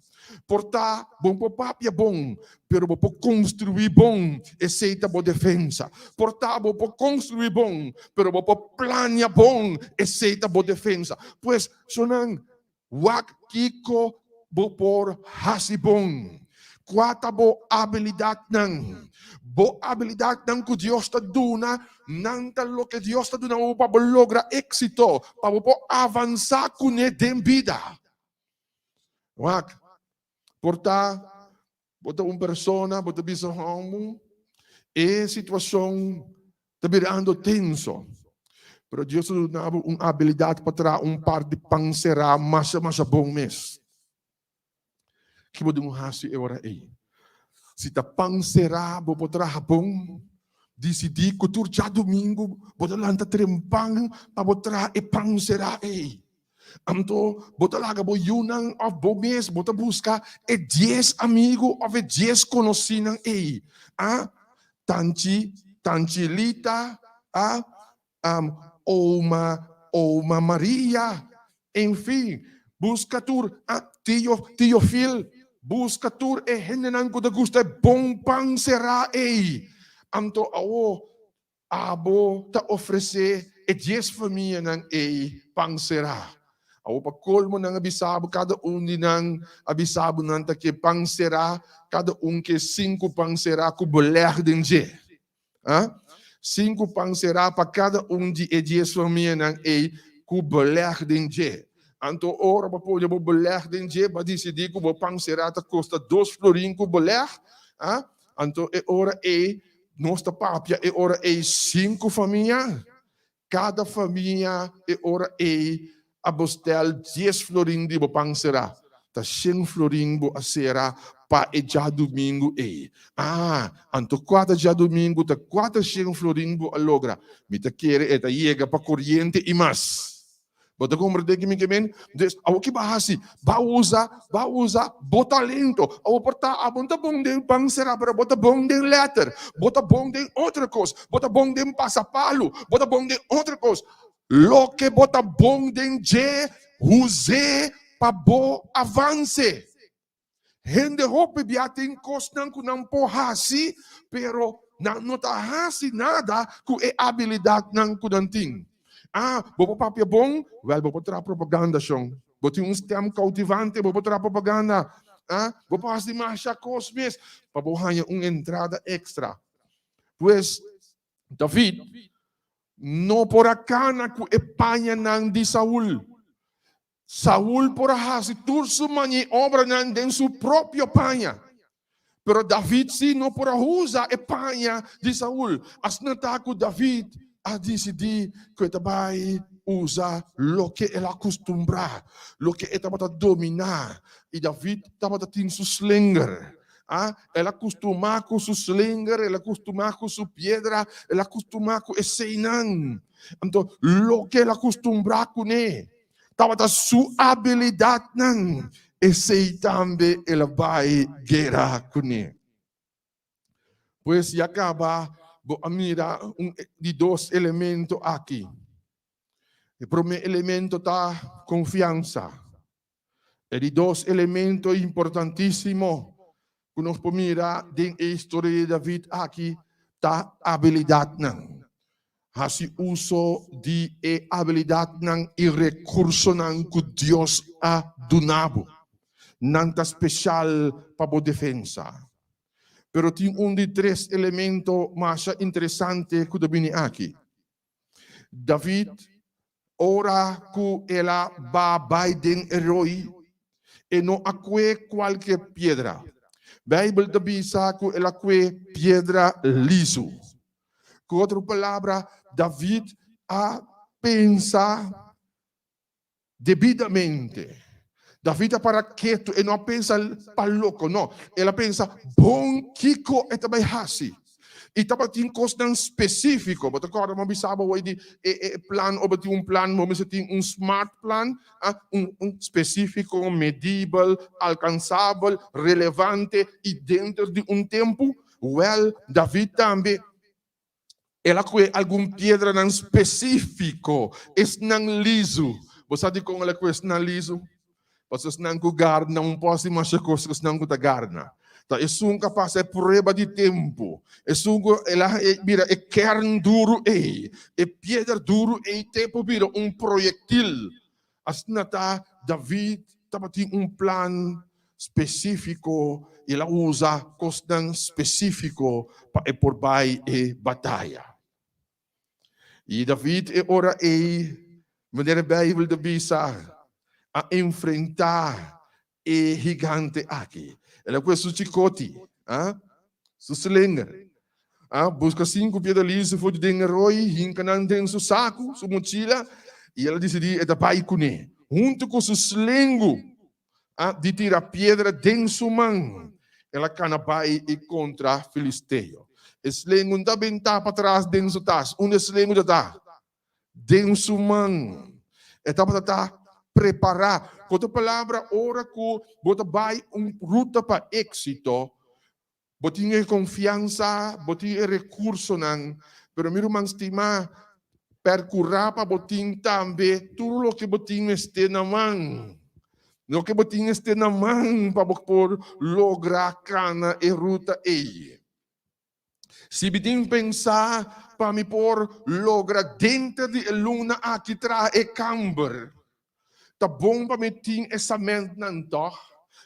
E: Por ta bo no por papia bon, pero bo por konstruí bon, esei ta bo defensa. Por ta bo por konstruí bon, pero bo por plania bon, esei ta bo defensa. Pues, sonan, Wak kiko bo por hasi bon. Kua ta bo abilidatnan? Bo abilidatnan ku Dios ta duna, nan ta loke Dios ta duna bo pa bo logra éksito, pa bo por avansá kuné den bida. Wak, por ta bo ta un persona, bo ta bisa hòmber, e situashon ta birando tenso. Pero Dios ta duna bo un abilidat pa traha un par di pan será masha masha bon mes. Ki bo dun hasi e ora ei? Si ta pan será bo por traha bon, disidí ku tur djadumingu bo ta lanta trempan pa bo traha e pan será ei. Anto bo ta laga bo yunan òf bo mes bo ta buska e dies amigu òf e dies konosínan ei. A Tanchi, Tanchi Lita, a Oma, Oma Maria, enfin, buska tur, a Tio, Tio Phil, buska tur e hendenan ku ta gusta e bon pan será ei. Anto awo Abo ta ofresé e dies famianan ei pan será. Awor pa kolmo nan a bisa bo, kada un di nan a bisa bo nan ta ke pan será, kada un ke sinku pan será ku belèg den dje. A Sinku pan será pa kada un di e dies famianan ei ku belèg den dje. Anto ora bo pone bo belèg den dje, bo a disidí ku bo pan será ta kosta dos florin ku belèg. A Anto e ora ei nos ta papia e ora ei sinku famia, kada famia e ora ei a bostel dies florin di bo pan será, ta shen florin bo a sera pa e djadumingu ei. Ah, anto kuater djadumingu ta kuater shen florin bo a logra. Mi ta kere e ta yega pa koriente i mas. Bo ta komprendé ki mi ke men? Dus, awor ki bo a hasi? Bo a usa, bo a usa bo talento. Awor por ta abo no ta bon den pan será, pero bo ta bon den lèter, bo ta bon den otro kos, bo ta bon den pasa palu, bo ta bon den otro kos. Loke bo ta bon den dje, us'é pa bo avanse. Hende hopi bia tin kosnan ku nan por hasi, pero nan no ta hasi nada ku e abilidatnan ku nan tin. Ah, bo por papia bon? Wèl, bo por traha propaganda, shon. Bo tin un stèm koutivante, bo por traha propaganda. Ah, bo por hasi masha kos mes pa bo haña un entrada èkstra. Pues, David no por a kana ku e pañanan di Saul. Saul por a hasi tur su maniobranan den su propio paña, pero David sí no por a usa e paña di Saul. Asina ta ku David a disidí ku e ta bai usa loke el a kustumbrá, loke e tabata dominá. I David tabata tin su slinger. A El a kustumá ku su slinger, el a kustumá ku su piedra, el a kustumá ku eseinan. Anto, loke el a kustumbrá kuné tabata su abilidatnan, esei tambe el a bai guera kuné. Pues ya kaba bo a mira un di dos elemento aki. E promé elemento ta konfiansa. E di dos elemento importantísimo ku nos por mira den e historia di David aki ta abilidatnan. Hasi uso di e abilidatnan i rekursonan ku Dios a duna bo. Nan ta speshal pa bo defensa. Pero tin un di tres elemento masha interesante ku ta bini aki. David, ora ku el a ba bai den e roi, e no a kue kualke piedra. Beibel ta bisa ku el a kue piedra lizu. Ku otro palabra, David a pensa debidamente. David a para ketu, e no a pensa pa loko, no. El a pensa bon kiko e ta bai hasi. I tabatin kosnan spesífiko. Bo ta kòrda mi a bisa bo awor di e e plan, ora bo tin un plan, bo mester tin un smart plan, ah, un un spesífiko, medibel, alkansabel, relevante i denter di un tempu. Wèl, David tambe El a kue algun piedranan spesífiko, esnan lizu. Bo sa dikon el a kue esnan lizu? Pasobra esnan ku garna un por hasi masha kos ku esnan ku ta garna. Ta esun ku a pasa e prueba di tempu, esun ku el a bira e kern duru ei, e piedra duru ei te por bira un proyektil. Asina ta, David tabatin un plan spesífiko i el a usa kosnan spesífiko pa e por bai e bataya. I David e ora ei, manera e Beibel ta bisa, a enfrentá e gigante aki. El a kue su chikoti, su slinger, buska sinku piedra liso for di den e roi, hinka nan den su saku, su mochila, i el a disidí e ta bai kuné. Huntu ku su slingu di tira piedra den su man, el a kana bai i kontra filisteo. E slingu no ta bentá patras den su tas. Unda e slingu ta ta? Den su man. E tabata ta prepará. Ku otro palabra, ora ku bo ta bai un ruta pa éksito, bo tin e konfiansa, bo tin e rekursonan, pero mi ruman stimá, pèrkurá pa bo tin tambe tur loke bo tin mester na man. Loke bo tin mester na man pa bo por logra kana e ruta ei. Si mi tin pensa pa mi por logra denter di e luna aki traha e kamber, ta bon pa mi tin e samentnan tòg?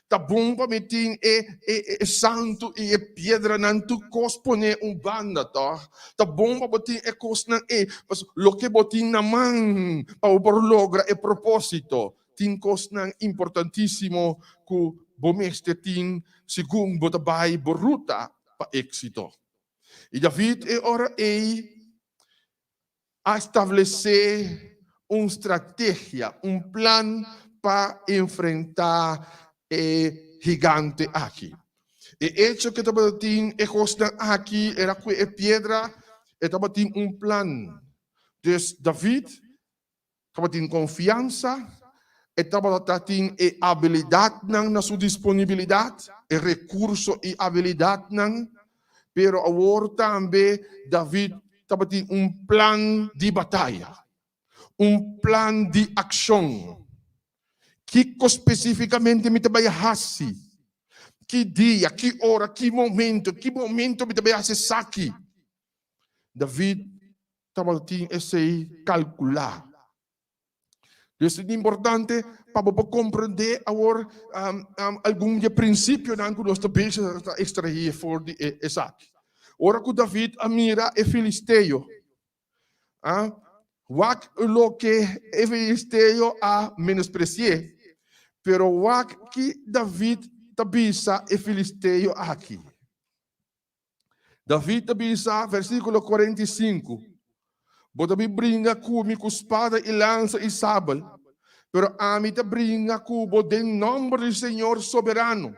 E: Ta bon pa mi tin e e santu i e piedranan tur kos pone un banda tòg? Ta bon pa bo tin e kosnan ei, pasobra loke bo tin na man pa bo por logra e propósito. Tin kosnan importantísimo ku bo mester tin segun bo ta bai bo ruta pa éksito. I David e ora ei a establesé un strategia, un plan pa enfrentá e gigante aki. E echo ku e tabatin e kosnan aki era ku e piedra, e tabatin un plan. Dus David tabatin konfiansa, e tabata tin e abilidatnan na su disponibilidat, e rekurso i abilidatnan, pero awor tambe David tabatin un plan di bataya, un plan di akshon. Kiko spesífikamente mi ta bai hasi? Ki dia, ki ora, ki momento, ki momento mi ta bai hasi esaki? David tabatin esei kalkulá. Dus ta importante pa bo por komprendé awor algun di e prinsipionan ku nos ta bezig ta ekstraí for di esaki. Ora ku David a mira e filisteo, wak loke e filisteo a menospresi'é, pero wak ki David ta bisa e filisteo aki. David ta bisa, versíkulo 45, Bo ta bin bringa ku mi ku spada i lansa i sabel, pero ami ta bringa ku bo den nòmber di Señor Soberano,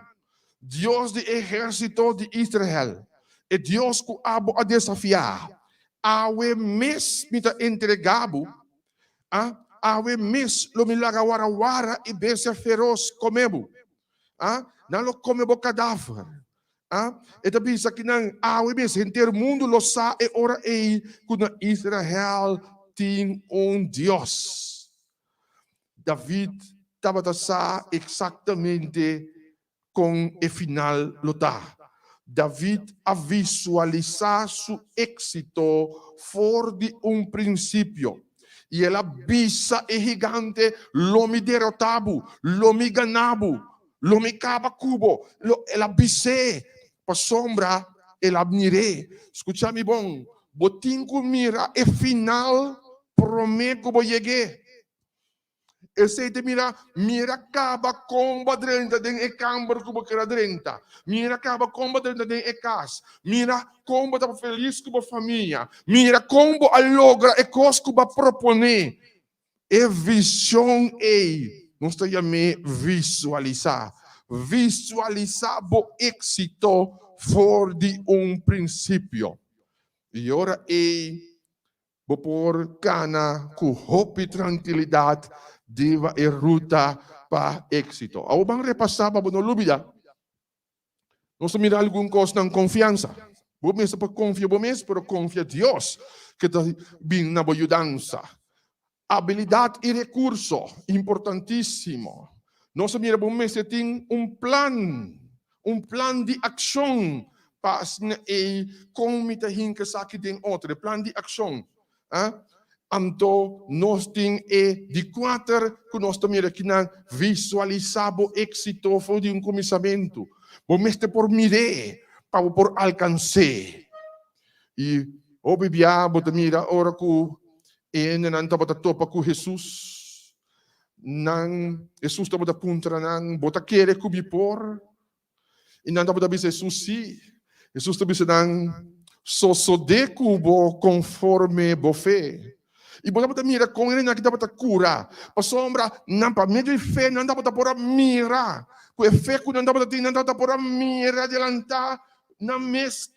E: Dios di ehérsito di Israel, e Dios ku abo a desafiá. Awe mes mi ta entregá bo, a awe mes lo mi laga warawara i bestia feros kome bo, a nan lo kome bo kadaver. A E ta bisa ki nan awe mes henter mundu lo sa e ora ei ku na Israel tin un Dios. David tabata sa eksaktamente kon e final lo ta. David a visualisá su éksito for di un prinsipio, i el a bisa e gigante, Lo mi derotá bo, lo mi gana bo, lo mi kaba ku bo. Lo, el a bis'é, pasobra el a mir'é. Skucha mi bon, bo tin ku mira e final promé ku bo yeg'é. Esei ta mira, mira kaba kon bo a drenta den e kamber ku bo ker a drenta. Mira kaba kon bo a drenta den e kas. Mira kon bo ta felis ku bo famia. Mira kon bo a logra e kos ku bo a proponé. E vishon ei nos ta yam'é visualisá. Visualisá bo éksito for di un prinsipio. I ora ei Bo por kana ku hopi trankilidat riba e ruta pa éksito. Awor ban repasá pa bo no lubidá. Nos ta mira algun kosnan, konfiansa. Bo mester por konfia bo mes, pero konfia Dios ku ta bin na bo yudansa. Abilidat i rekurso, importantísimo. Nos a mira bo mester tin un plan, un plan di akshon pa asina ei kon mi ta hinka esaki den otro, e plan di akshon. A Anto nos tin e di kuater ku nos ta mira akinan, visualisá bo éksito for di un kuminsamentu. Bo mester por mir'é pa bo por alkans'é. I hopi bia bo ta mira ora ku e hendenan tabata topa ku Hesus, nan, Hesus tabata puntra nan, Bo ta kere ku mi por? I nan tabata bisa Hesus, Sí. Hesus ta bisa nan, Sosodé ku bo konforme bo fe. I bo tabata mira kon e hendenan aki tabata kura, pasobra nan pa medio di fe nan tabata por a mira, ku e fe ku nan tabata tin nan tabata por a mira delantá nan mes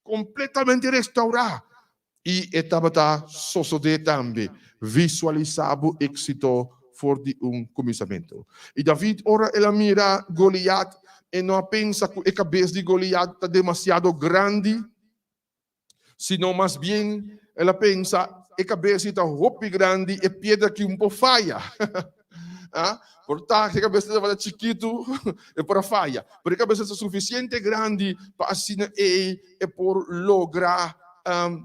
E: Completamente restaurá. I e tabata sosodé tambe. Visualisá bo éxito for di un cuminsamentu. I David, ora el a mira Goliat, e no a pensa cu e cabes di Goliat ta demasiado grandi, sino mas bien el a pensa, E cabes ei ta hopi grandi, e piedra aki un por faya. Ah, por ta e kabes tabata chikitu, e por a faya. Pero e kabes ta sufisiente grandi pa asina ei e por logra um,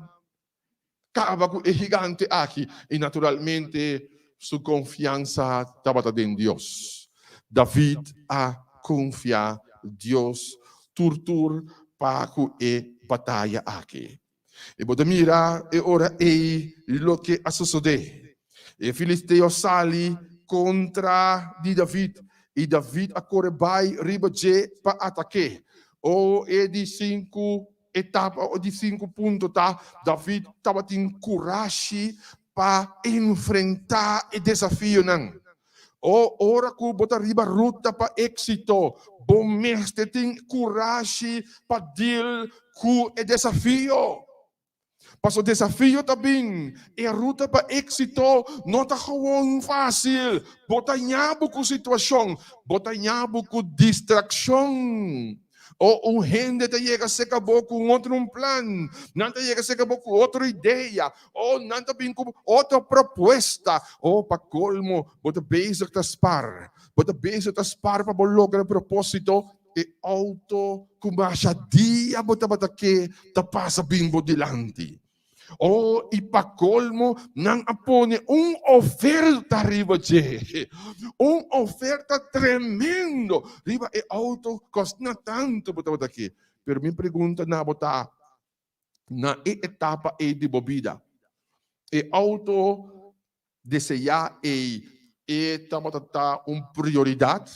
E: kaba ku e gigante aki. I naturalmente su konfiansa tabata den Dios. David a konfia Dios tur tur pa ku e bataya aki. I bo ta mira e ora ei loke a sosodé. E filisteo sali kontra di David, i David a kore bai riba dje pa atak'é. O e di sinku etapa o di sinku punto ta, David tabatin kurashi pa enfrentá e desafionan. O ora ku bo ta riba ruta pa éksito, bo mester tin kurashi pa dil ku e desafio. Paso desafio ta bin, e ruta pa éksito no ta gewoon fásil. Bo ta ña bo ku situashon, bo ta ña bo ku distrakshon. O un hende ta yega serka bo ku un otro un plan, nan ta yega serka bo ku otro idea, o nan ta bin ku otro propuesta. O pa kolmo, bo ta bezig ta spar, bo ta bezig ta spar pa bo logra e propósito, e outo ku masha dia bo tabata ke ta pasa bin bo dilanti. Oh, i pa kolmo nan a pone un oferta riba dje. Un oferta tremendo riba e auto kosna tantu bo tabata ke. Pero mi pregunta na bo ta, na e etapa ei di bo bida, e auto deseá ei e tabata ta un prioridat?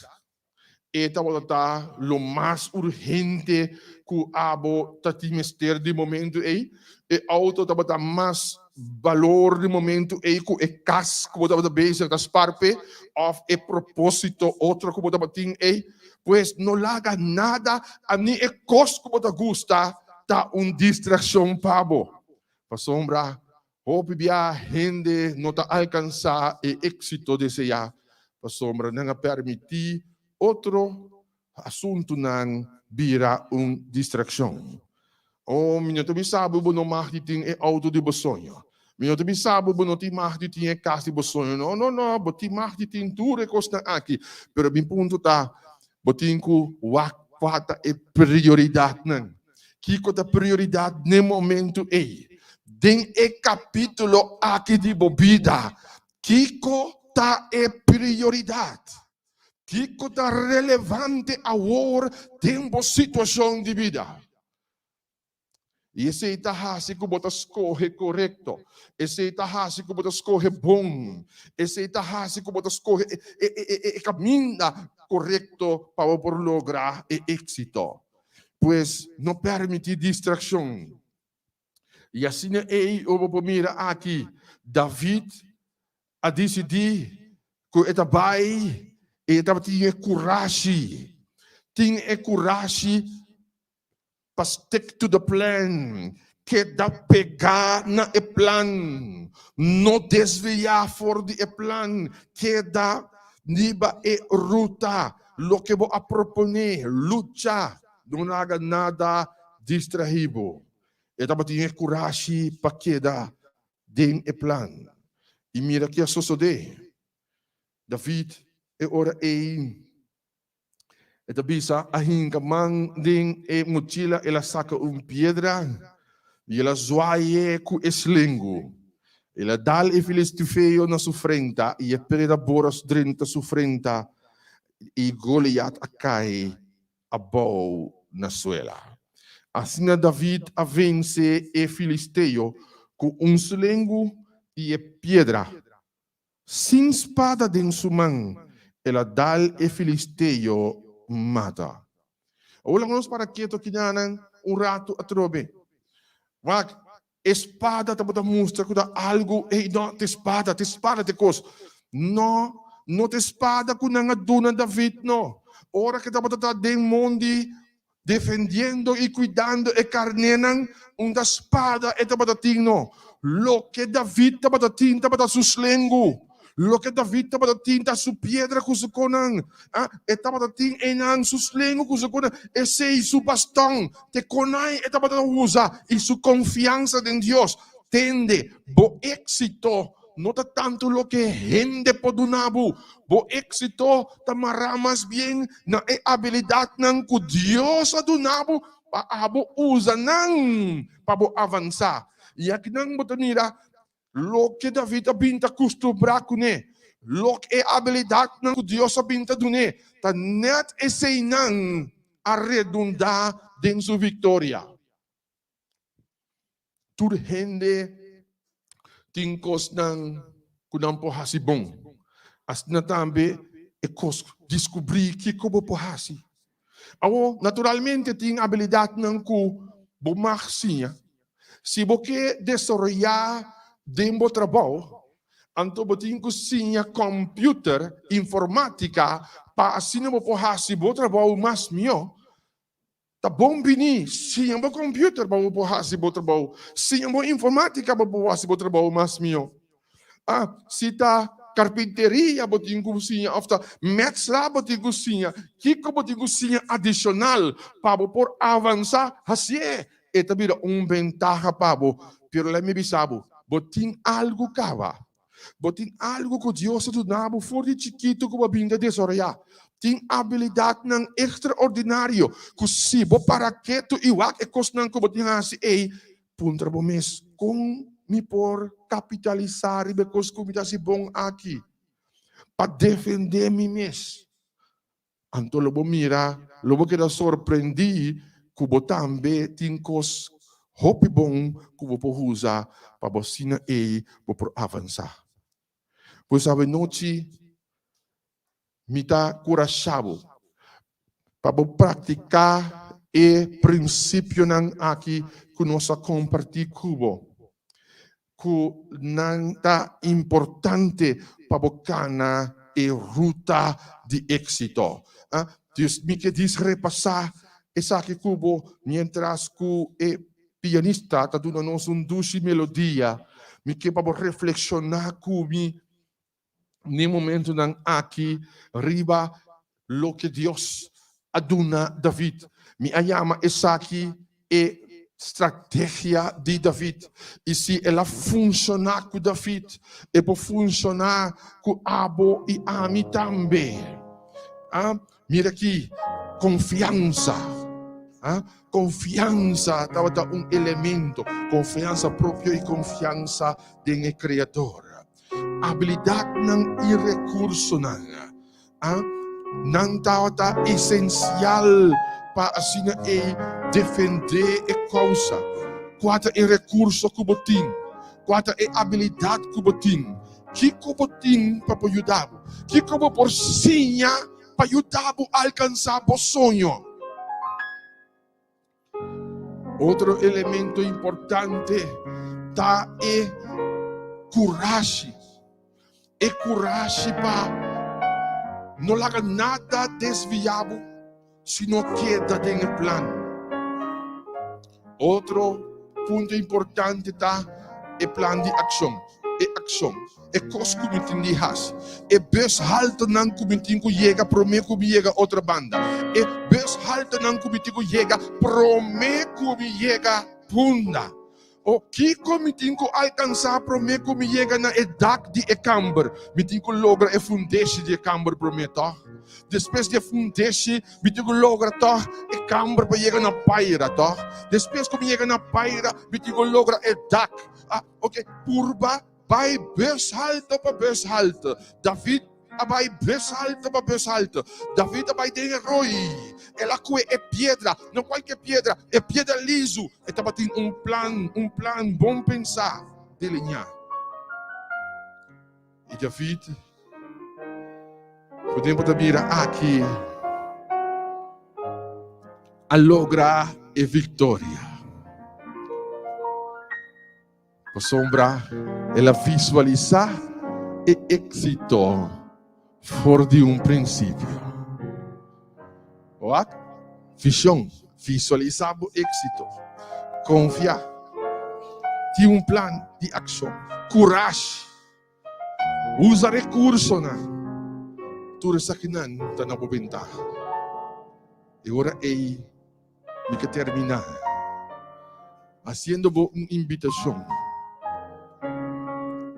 E: E tabata ta lo mas urgente ku abo ta tin mester di momentu ei? E outo tabata mas balor di momentu ei ku e kas ku bo tabata bezig ta spar p'e òf e propósito otro ku bo tabatin ei? Pues no laga nada, ni e kos ku bo ta gusta, ta un distrakshon pa bo. Pasobra Hopi bia hende no ta alkansá e éksito deseá pasobra nan a permití otro asuntunan bira un distrakshon. Oh, mi no ta bisa bo bo no mag di tin e outo di bo soño. Mi no ta bisa bo bo no tin mag di tin e kas di bo soño. No, no, no, bo tin mag di tin tur e kosnan aki. Pero mi punto ta, bo tin ku wak. Kua ta e prioridatnan? Kiko ta prioridat n'e momentu ei? Den e kapítulo aki di bo bida, kiko ta e prioridat? Kiko ta relevante awor den bo situashon di bida? I esei ta hasi ku bo ta skohe korekto. Esei ta hasi ku bo ta skohe bon. Esei ta hasi ku bo ta skohe e kaminda korekto pa bo por logra e éksito. Pues, no pèrmití distrakshon. I asina ei bo por mira aki, David a disidí ku e ta bai i e tabatin e kurashi, tin e kurashi pa stick to the plan, keda pegá na e plan, no desviá for di e plan, keda riba e ruta, loke bo a proponé, lucha, no laga nada distraí bo. E tabatin e kurashi pa keda den e plan. I mira ki a sosodé. David e ora ei E ta bisa, A hinka man den e mochila, el a saka un piedra i el a zwaai'é ku e slengu. El a dal e filistifeo na su frenta i e piedra bora drenta su frenta i Goliat a kai abou na suela. Asina David a vense e filisteo ku un slengu i e piedra. Sin spada den su man, el a dal e filisteo mata. Awor laga nos para ketu akinan un ratu atrobe. Wak, e spada tabata mustra ku ta algu, ey, no, ta e spada, ta e spada ta e kos. No, no ta e spada ku nan a duna David, no. Ora ku e tabata ta den mondi Defendiendo i kuidando e karnénan, un ta spada e tabata tin no. Loke David tabata tin tabata su slengu. Loke David tabata tin ta su piedra ku su konan. Ah, e tabata tin einan su slengu ku su konan, esei su baston, te konai e tabata usa i su konfiansa den Dios. Tende, bo éksito no ta tantu loke hende por duna bo. Bo éksito ta mará mas bien na e abilidatnan ku Dios a duna bo pa abo usa nan pa bo avansá. I akinan bo ta mira loke David a bin ta kustumbrá kuné, loke e abilidatnan ku Dios a bin ta dun'é, ta nèt eseinan a redundá den su viktoria. Tur hende tin kosnan ku nan por hasi bon. Asina tambe e kos diskubrí kiko bo por hasi. Awor, naturalmente tin abilidatnan ku bo mag siña. Si bo ke desaroyá den bo trabou, anto bo tin ku siña kòmpiuter, informátika, pa asina bo por hasi bo trabou mas mihó. Ta bon bini, siña bo computer pa bo por haci bo trabou. Siña bo informatica pa bo por haci bo trabou mas miho. Ah, si ta carpinteria bo tin cu siña of ta metsla bo tin cu siña, kico bo tin cu siña adicional pa bo por avansa, hacié. E ta bira un bentaha pa bo. Pero lei mi bisa bo, bo tin algo caba. Bo tin algu ku Dios a duna bo for di chikitu ku bo a bin ta desaroyá. Tin abilidatnan ekstraordinario ku si bo para ketu i wak e kosnan ku bo tin hasi ei, puntra bo mes, Kon mi por kapitalisá riba e kos ku mi ta hasi bon aki pa defendé mi mes? Anto lo bo mira, lo bo keda sorprendí ku bo tambe tin kos hopi bon ku bo por usa pa bo asina ei bo por avansá. Pues awenochi mi ta kurashá bo pa bo praktiká e prinsipionan aki ku nos a kompartí ku bo, ku nan ta importante pa bo kana e ruta di éksito. Dus mi ke dis repasá esaki ku bo miéntras ku e pianista ta duna nos un dushi melodia. Mi ke pa bo reflekshoná ku mi n'e momentunan aki riba loke Dios a duna David. Mi a yama esaki e strategia di David. I si el a funshoná ku David, e por funshoná ku abo i ami tambe. Mira aki. Konfiansa. Konfiansa tabata un elemento, konfiansa propio i konfiansa den e Kreador. Abilidatnan i rekursonan, nan tabata esensial pa asina ei defendé e kousa. Kua ta e rekurso ku bo tin? Kua ta e abilidat ku bo tin? Kiko bo tin pa por yuda bo? Kiko bo por siña pa yuda bo alkansá bo soño? Otro elemento importante ta e kurashi. E kurashi pa no laga nada desviá bo, sino keda den e plan. Otro punto importante ta e plan di akshon. E akshon, e kos ku mi tin di hasi, e bus haltonan ku mi tin ku yega promé ku mi yega otro banda, e bus haltonan ku mi tin ku yega promé ku mi yega Punda. O kiko mi tin ku alkansá promé ku mi yega na e dak di e kamber? Mi tin ku logra e fundeshi di e kamber promé, tòg? Despues di e fundeshi, mi tin ku logra tòg e kamber pa yega na paira, tòg? Despues ku mi yega na paira, mi tin ku logra e dak. Ah, oke, purba bai bes halto pa bes halto. David a bai bes halto pa bes halto. David a bai den e roi. El a kue e piedra, no kualke piedra, e piedra lizu. E tabatin un plan, un plan bon pensá, deliñá. I David, ku tempu ta bira aki, a logra e viktoria. Pasobra el a visualisá e éksito for di un prinsipio. Wak, vishon, visualisá bo éksito, konfia, tin un plan di akshon, kurashi, usa rekursonan. Tur esakinan ta na bo bentaha. E ora ei Mi ke terminá hasiendo bo un invitashon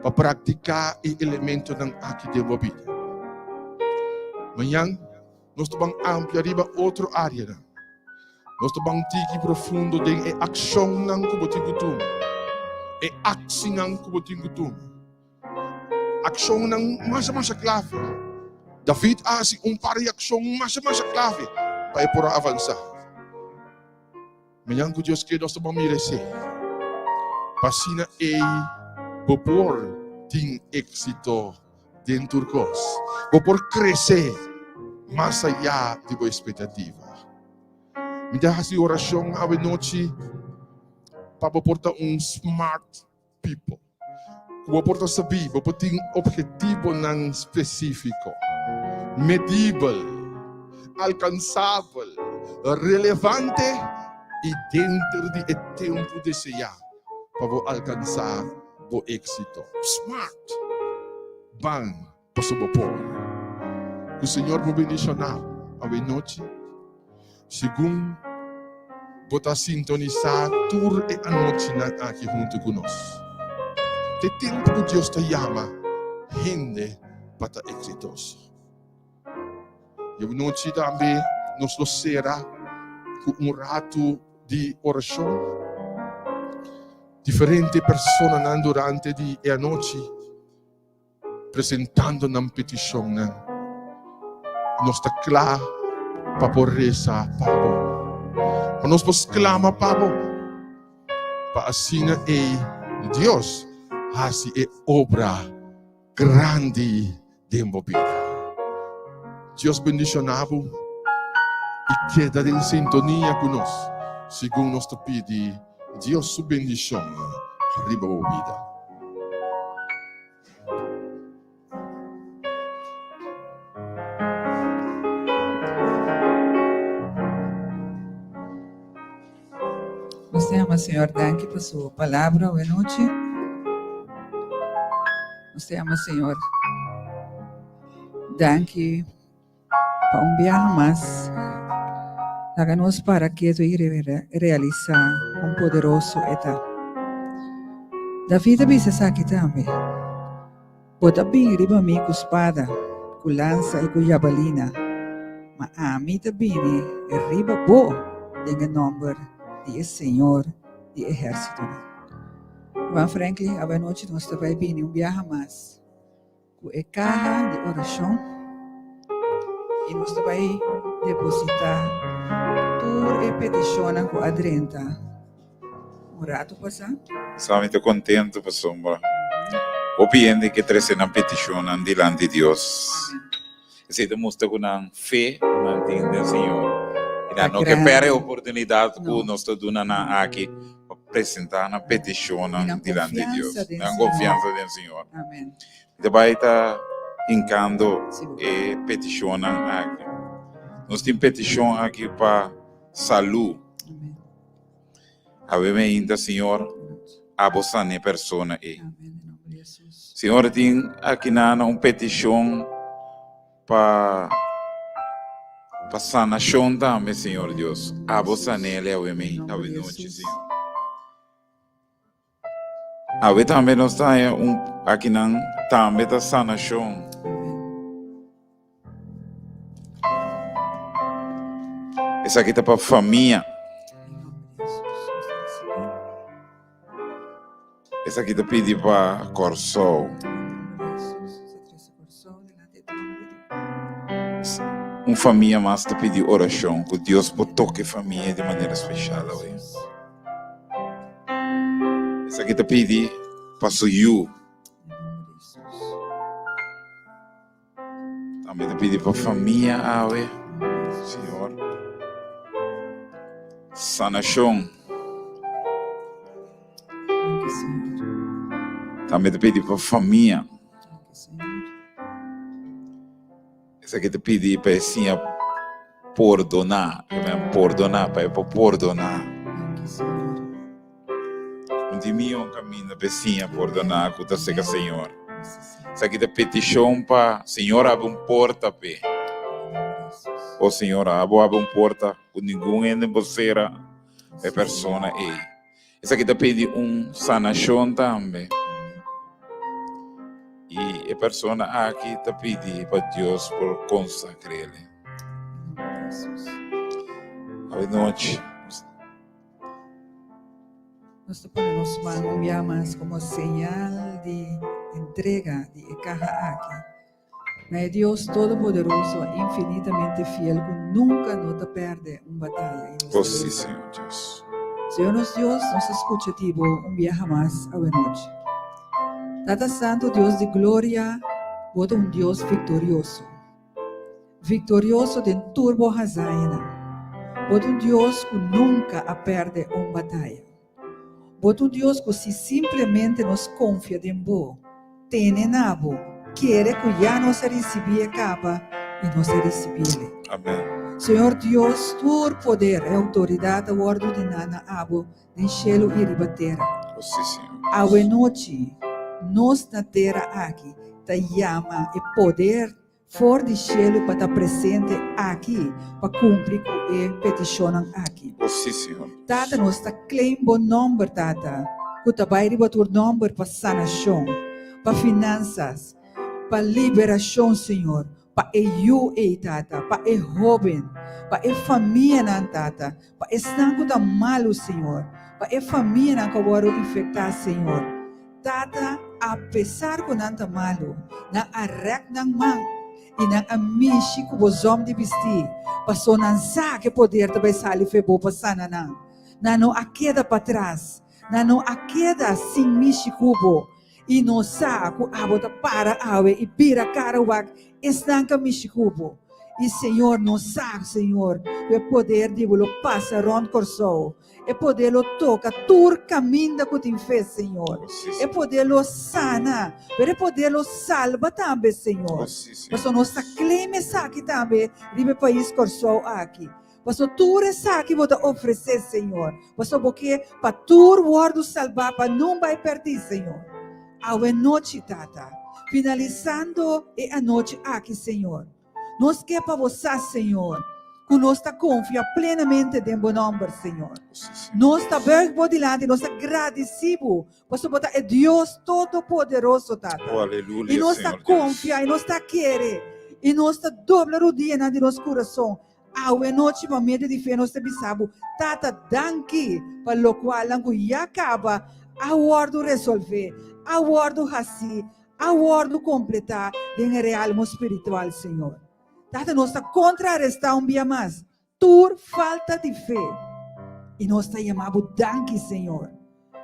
E: pa praktiká e elementonan aki den bo bida. Mañan nos ta ban amplia riba otro áreanan. Nos ta ban tiki profundo den e akshonnan ku bo tin ku tuma, e aksinan ku bo tin ku tuma. Akshonnan masha masha klave. David a hasi un par di akshon masha masha klave pa e por a avansá. Mañan ku Dios ke nos ta ban mira esei. Pa asina ei bo por tin éksito den tur kos. Bo por krese mas ayá di bo espektativa. Mi ta hasi orashon awenochi pa bo por ta un smart people. Ku bo por ta sabí, bo por tin ophetivonan spesífiko, medibel, alkansabel, relevante i denter di e tempu deseá pa bo alkansá bo éksito. Smart! Ban pasobra bo por. Ku Señor bo bendishoná bo awe nochi. Segun bo ta sintonisá tur e anochinan aki huntu ku nos. Ta e tempu ku Dios ta yama hende pa ta eksitoso. I anochi tambe nos lo sera ku un ratu di orashon. Diferente personanan durante di e anochi. Presentando nan petishonnan, nos ta kla pa por resa pa bo. Pa nos por sklama pa bo, pa asina ei Dios hasi e obra grandi den bo bida. Dios bendishoná bo i keda den sintonia ku nos segun nos ta pidi Dios su bendishon riba bo bida.
C: Nos ta yama Señor danki pa su palabra awe nochi. Nos ta yama Señor danki Pa un biaha mas, laga nos para ketu i realisá kon poderoso e ta. David a bisa esaki tambe, Bo ta bin riba mi ku spada, ku lansa i ku jabalina. Ma ami ta bini riba bo den e nòmber di e Señor di ehérsitonan. Ruman Franklin, awe anochi nos ta bai bini un biaha mas ku e kaha di orashon i nos ta bai depositá tur e petishonnan ku a drenta un ratu pasá.
A: Sa mi ta kontentu pasobra hopi hende ke trese nan petishonnan dilanti Dios. Esei ta mustra ku nan fe ku nan tin den Señor. I nan no ke pèrdè e oportunidat ku nos ta duna nan aki pa presentá nan petishonnan dilanti Dios. Nan konfiansa den Señor. Mi ta bai ta hinkando e petishonnan aki. Nos tin petishon aki pa salú. Awe meinta, Señor, abo sana e persona ei. Señor, tin akinan un peticion pa pa sanacion tambe, Señor Dios. Abo sanele awe meinta, awe nochi, Señor. Awe tambe nos ta haya un akinan tambe ta sanacion. Esaki ta pa famia. Esaki ta pidi pa Kòrsou. Un famia mas ta pidi orashon ku Dios por toka e famia di manera speshal awe. Esaki ta pidi pa su yu. Tambe ta pidi pa famia awe, Señor. Sanashon. Tambe ta pidi pa famia. Esaki ta pidi pa e siña pordoná. Pordoná, pa e por pordoná. Un di mion kaminda pa e siña pordoná ku ta seka Señor. Esaki ta petishon pa Señor abri un porta p'e. O Señor, abo abri un porta ku ningun hende por sera pa e persona ei. Esaki ta pidi un sanashon tambe. I e persona aki ta pidi pa Dios por konsagr'el. Awe nochi.
C: Nos ta pone nos man un bia mas komo señal di entrega di e kaha aki na e Dios Todopoderoso, infinitamente fiel ku nunka no ta pèrdè un bataya. I nos
A: Oh
C: ta
A: sí,
C: resa.
A: Señor Dios.
C: Señor nos Dios, nos ta skucha di bo un biaha mas awenochi. Tata Santu, Dios di gloria, bo ta un Dios viktorioso. Viktorioso den tur bo hazañanan. Bo ta un Dios ku nunka a pèrdè un bataya. Bo ta un Dios ku si simplemente nos konfia den bo, tene na bo, kere ku ya nos a risibí e kaba i nos a risibiel.
A: Amen.
C: Señor Dios, tur poder i outoridat a wòrdu diná na abo den shelu i riba tera.
A: Oh, sí, Señor.
C: Awenochi, nos na tera aki ta yama e poder For di shelu pa ta presente aki pa kumpli ku e petishonnan aki.
A: O sí, Señor.
C: Tata, nos ta claim Bo nomber, Tata, ku ta bai riba tur nomber pa sanashon, pa finansas, pa liberashon, Señor, pa e yu ei, Tata, pa e hoben, pa e famianan, Tata, pa esnan ku ta malu, Señor, pa e famianan ku a wòrdu infektá, Señor. Tata, apesar ku nan ta malu, nan a rèk nan man i nan a mishi ku bo zòm di bistí, pasó nan sa ku e poder ta bai sali fe bo pa sana nan. Nan no a keda patras, nan no a keda sin mishi ku bo, i nos sa ku abo ta para awe i bira kara wak esnan ku a mishi ku bo. I Señor, nos sa, Señor, ku e poder di bo lo pasa rònt Kòrsou. E poder lo toca tur caminda cu tin fe, Señor.
A: Oh, sí,
C: E
A: Señor.
C: poder lo sana, pero e poder lo salba tambe, Señor.
A: Oh, sí, Señor.
C: Pasobra nos ta claim esaki tambe riba e pais Corsou aki. Pasobra tur esaki bo ta ofrece, Señor. Pasobra bo ke pa tur wordo salba, pa nun bai perdi, Señor. Awe nochi, Tata, finalisando e anochi aki, Señor. Nos ke pa bo sa, Señor, ku nos ta konfia plenamente den bo nòmber, Señor. Nos ta buig bo dilanti, nos ta gradisí bo, pasobra bo ta e Dios Todopoderoso, Tata.
A: Oh, aleluya,
C: I nos ta
A: Señor Dios.
C: konfia i nos ta kere. I nos ta dobla rudianan di nos kurason awe nochi pa medio di fe nos ta bisa bo, Tata, danki pa lokualnan ku ya kaba a wòrdu resolvé, a wòrdu hasí, a wòrdu kompletá den e realmo spiritual, Señor. Tata, nos ta kontrarestá un bia mas tur falta di fe i nos ta yama bo danki, Señor,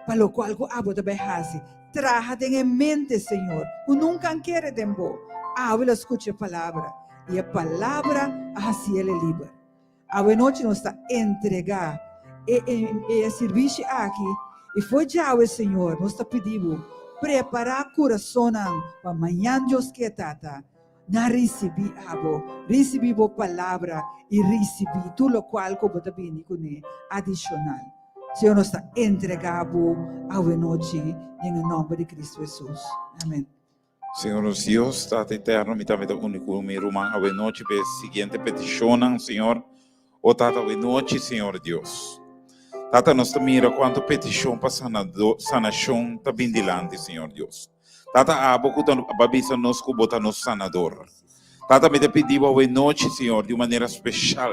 C: pa lokual ku abo ta bai hasi. Traha den e mente, Señor, ku nunka an kere den bo. Awe lo skucha e palabra, i e palabra a hasi el e liber. Awe nochi nos ta entregá e e sirbishi aki, i for djawe, Señor, nos ta pidi bo, prepará kurasonnan pa mañan Dios ke, Tata, Nan risibí abo, risibí bo palabra i risibí tur lokual ku bo ta bini kuné adishonal. Señor, nos ta entregá bo awenochi den e nòmber di Kristu Hesus. Amèn.
A: Señor nos Dios, Tata Eterno, mi tambe ta uni ku mi ruman awenochi pa e siguiente petishonnan, Señor. O Tata, awenochi, Señor Dios. Tata, nos ta mira kuantu petishon pa sanashon ta bin dilanti, Señor Dios. Tata abo ku ta ba bisa nos ku bo ta nos sanador. Tata mi ta pidi bo awe nochi, Señor, di un manera speshal,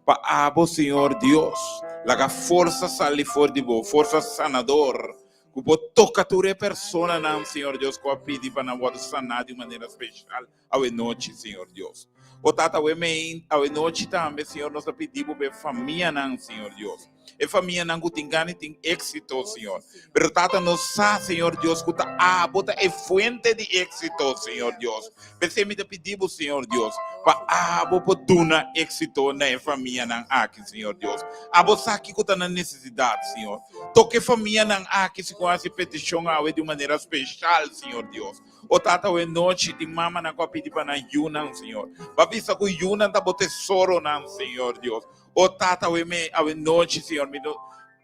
A: pa abo, Señor Dios, laga forsa sali for di bo, forsa sanador, ku bo toka tur e personanan, Señor Dios, ku a pidi pa nan wòrdu saná di un manera speshal awe nochi, Señor Dios. O Tata, awe mei, awe nochi tambe, Señor, nos ta pidi Bo pa e famianan, Señor Dios. E famianan ku tin gana i tin éksito, Señor. Pero Tata, nos sa, Señor Dios, ku ta Abo ta e fuente di éksito, Señor Dios. P'esei mi ta pidi Bo, Señor Dios, pa Abo por duna éksito na e famianan aki, Señor Dios. Abo sa kiko ta nan nesesidat, Señor. Toka e famianan aki segun hasi petishon awe di un manera speshal, Señor Dios. O tata, awe nochi tin mamanan ku a pidi pa nan yunan, Señor. Bo a bisa ku yunan ta bo tesoronan, Señor Dios. O tata, awe me, awe nochi, Señor, mi no,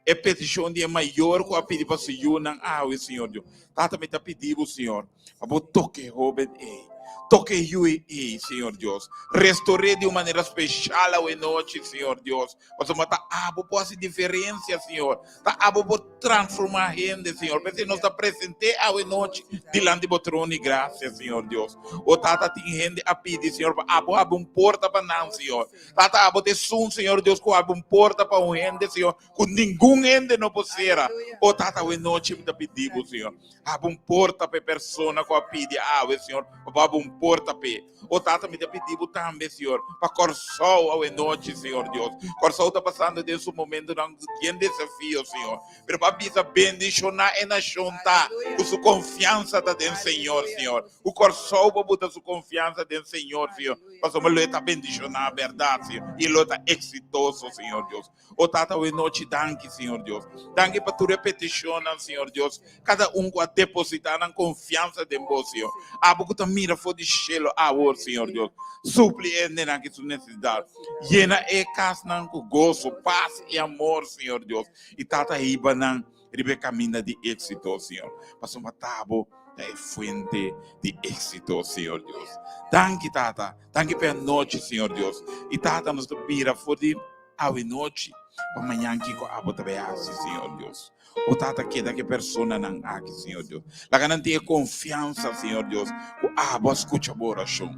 A: e petishon di e mayor ku a pidi pa su yunan awe, Señor Dios. Tata, mi ta pidi bo, Señor, pa bo toka e hoben ei. Toka e yu ei, Señor Dios. Restor'é di un manera speshal awe nochi, Señor Dios. Pasobra ta abo por hasi diferensia, Señor. Ta abo por transformá hende, Señor. P'esei nos ta present'é awe nochi dilanti bo trono di grasia, Señor Dios. O Tata, tin hende a pidi, Señor, pa abo habri un porta pa nan, Señor. Tata, abo ta esun, Señor Dios, ku habri un porta pa un hende, Señor, ku ningun hende no por sera. O Tata, awe nochi mi ta pidi bo, Señor, habri un porta pa e persona ku a pidi awe, Señor, pa bo habri un porta p'e. O Tata, mi ta pidi bo tambe, Señor, pa Kòrsou awe nochi, Señor Dios. Kòrsou ta pasando den su momentonan bien desafio, Señor. Pero pa bisa bendishoná e nashon ta ku su konfiansa ta den Señor, Señor. Ku Kòrsou por buta su konfiansa den Señor, Señor. Pasobra lo e ta bendishoná, bèrdat, Señor. I lo e ta eksitoso, Señor Dios. O Tata, awe nochi danki, Señor Dios. Danki pa tur e petishonnan, Señor Dios. Kada un ku a depositá nan konfiansa den Bo, Señor. Abo ku ta mira for di shelu awor, Señor Dios. Supli e hendenan ki su nesesidat. Yena e kasnan ku goso, pas i amor, Señor Dios. I Tata, hiba nan riba e kaminda di éksito, Señor. Pasobra ta Abo ta e fuente di éksito, Señor Dios. Danki, Tata. Danki pa e anochi, Señor Dios. I Tata, nos ta bira for di. Awe nochi, pa mañan kiko abo ta bai hasi, Señor Dios? O Tata, keda ku e personanan aki, Señor Dios. Laga nan tin e konfiansa, Señor Dios, ku abo a skucha bo orashon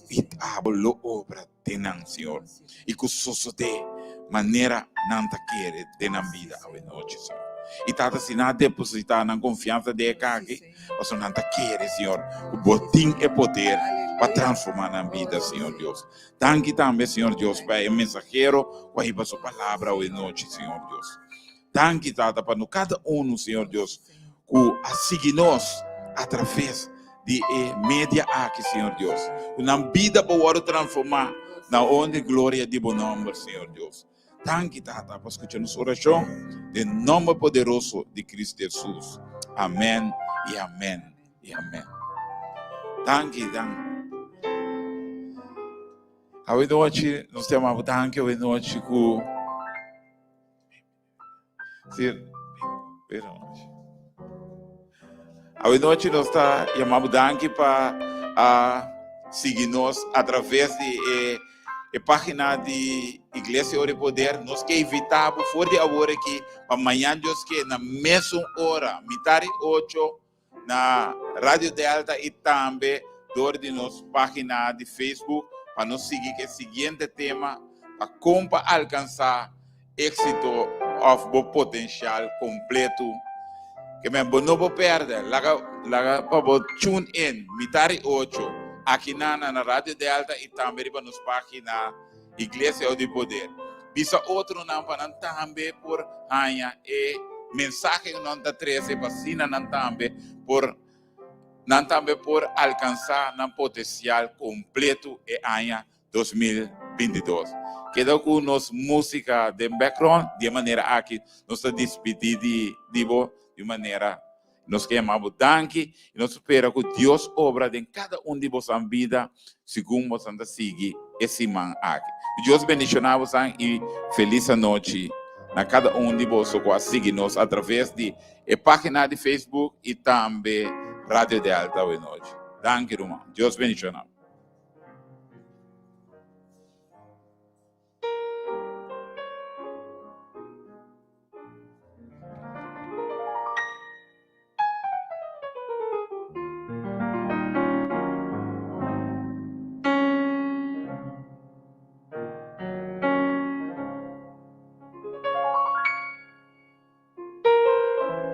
A: i abo lo obra den nan, Señor, i ku sosodé manera nan ta kere den nan bida awe nochi, Señor. I Tata, si nan a depositá nan konfiansa den e kaki, pasobra nan ta kere, Señor, ku bo tin e poder pa transformá nan bida, Señor Dios. Danki tambe, Señor Dios, pa e mensahero ku a hiba su palabra awe nochi, Señor Dios. Danki, Tata, pa no kada unu, Señor Dios, ku a sigui nos a traves di e media aki, Señor Dios. Ku nan bida por wòrdu transformá na honra i gloria di bo nòmber, Señor Dios. Danki, Tata, pa skucha nos orashon den nòmber poderoso di Kristu Hesus. Amèn i amèn i amèn. Danki, danki. Awe nochi nos ta yama bo danki awe nochi ku Sí, pero Awe nochi nos ta yama bo danki pa a sigui nos a traves di e e página di Iglesia Ora y Poder. Nos ke invita bo for di awor aki pa mañan Dios ke na mesun ora, mitar di ocho na Radio Delta y tambe. dor di nos página di Facebook pa nos sigui ku e siguiente tema pa kon pa alkansá éksito òf bo potensial kompletu. Ke men bo no por pèrdè. Laga laga pa bo tune in mitar di ocho aki na na Radio Delta i tambe riba nos página Iglesia di Poder. Bisa otronan pa nan tambe por haña e mensahe ku nan ta trese pa asina nan tambe por nan tambe por alkansá nan potensial kompletu e aña 2022. Keda ku nos músika den background, di e manera aki nos ta dispidí di di bo di un manera nos ke yama bo danki i nos spera ku Dios obra den kada un di bosan bida segun bosan ta sigui e siman aki. Ku Dios bendishoná bosan i felis anochi na kada un di boso ku a sigui nos atraves di e página di Facebook i tambe Radio Delta awe nochi. Danki ruman. Dios bendishoná bo.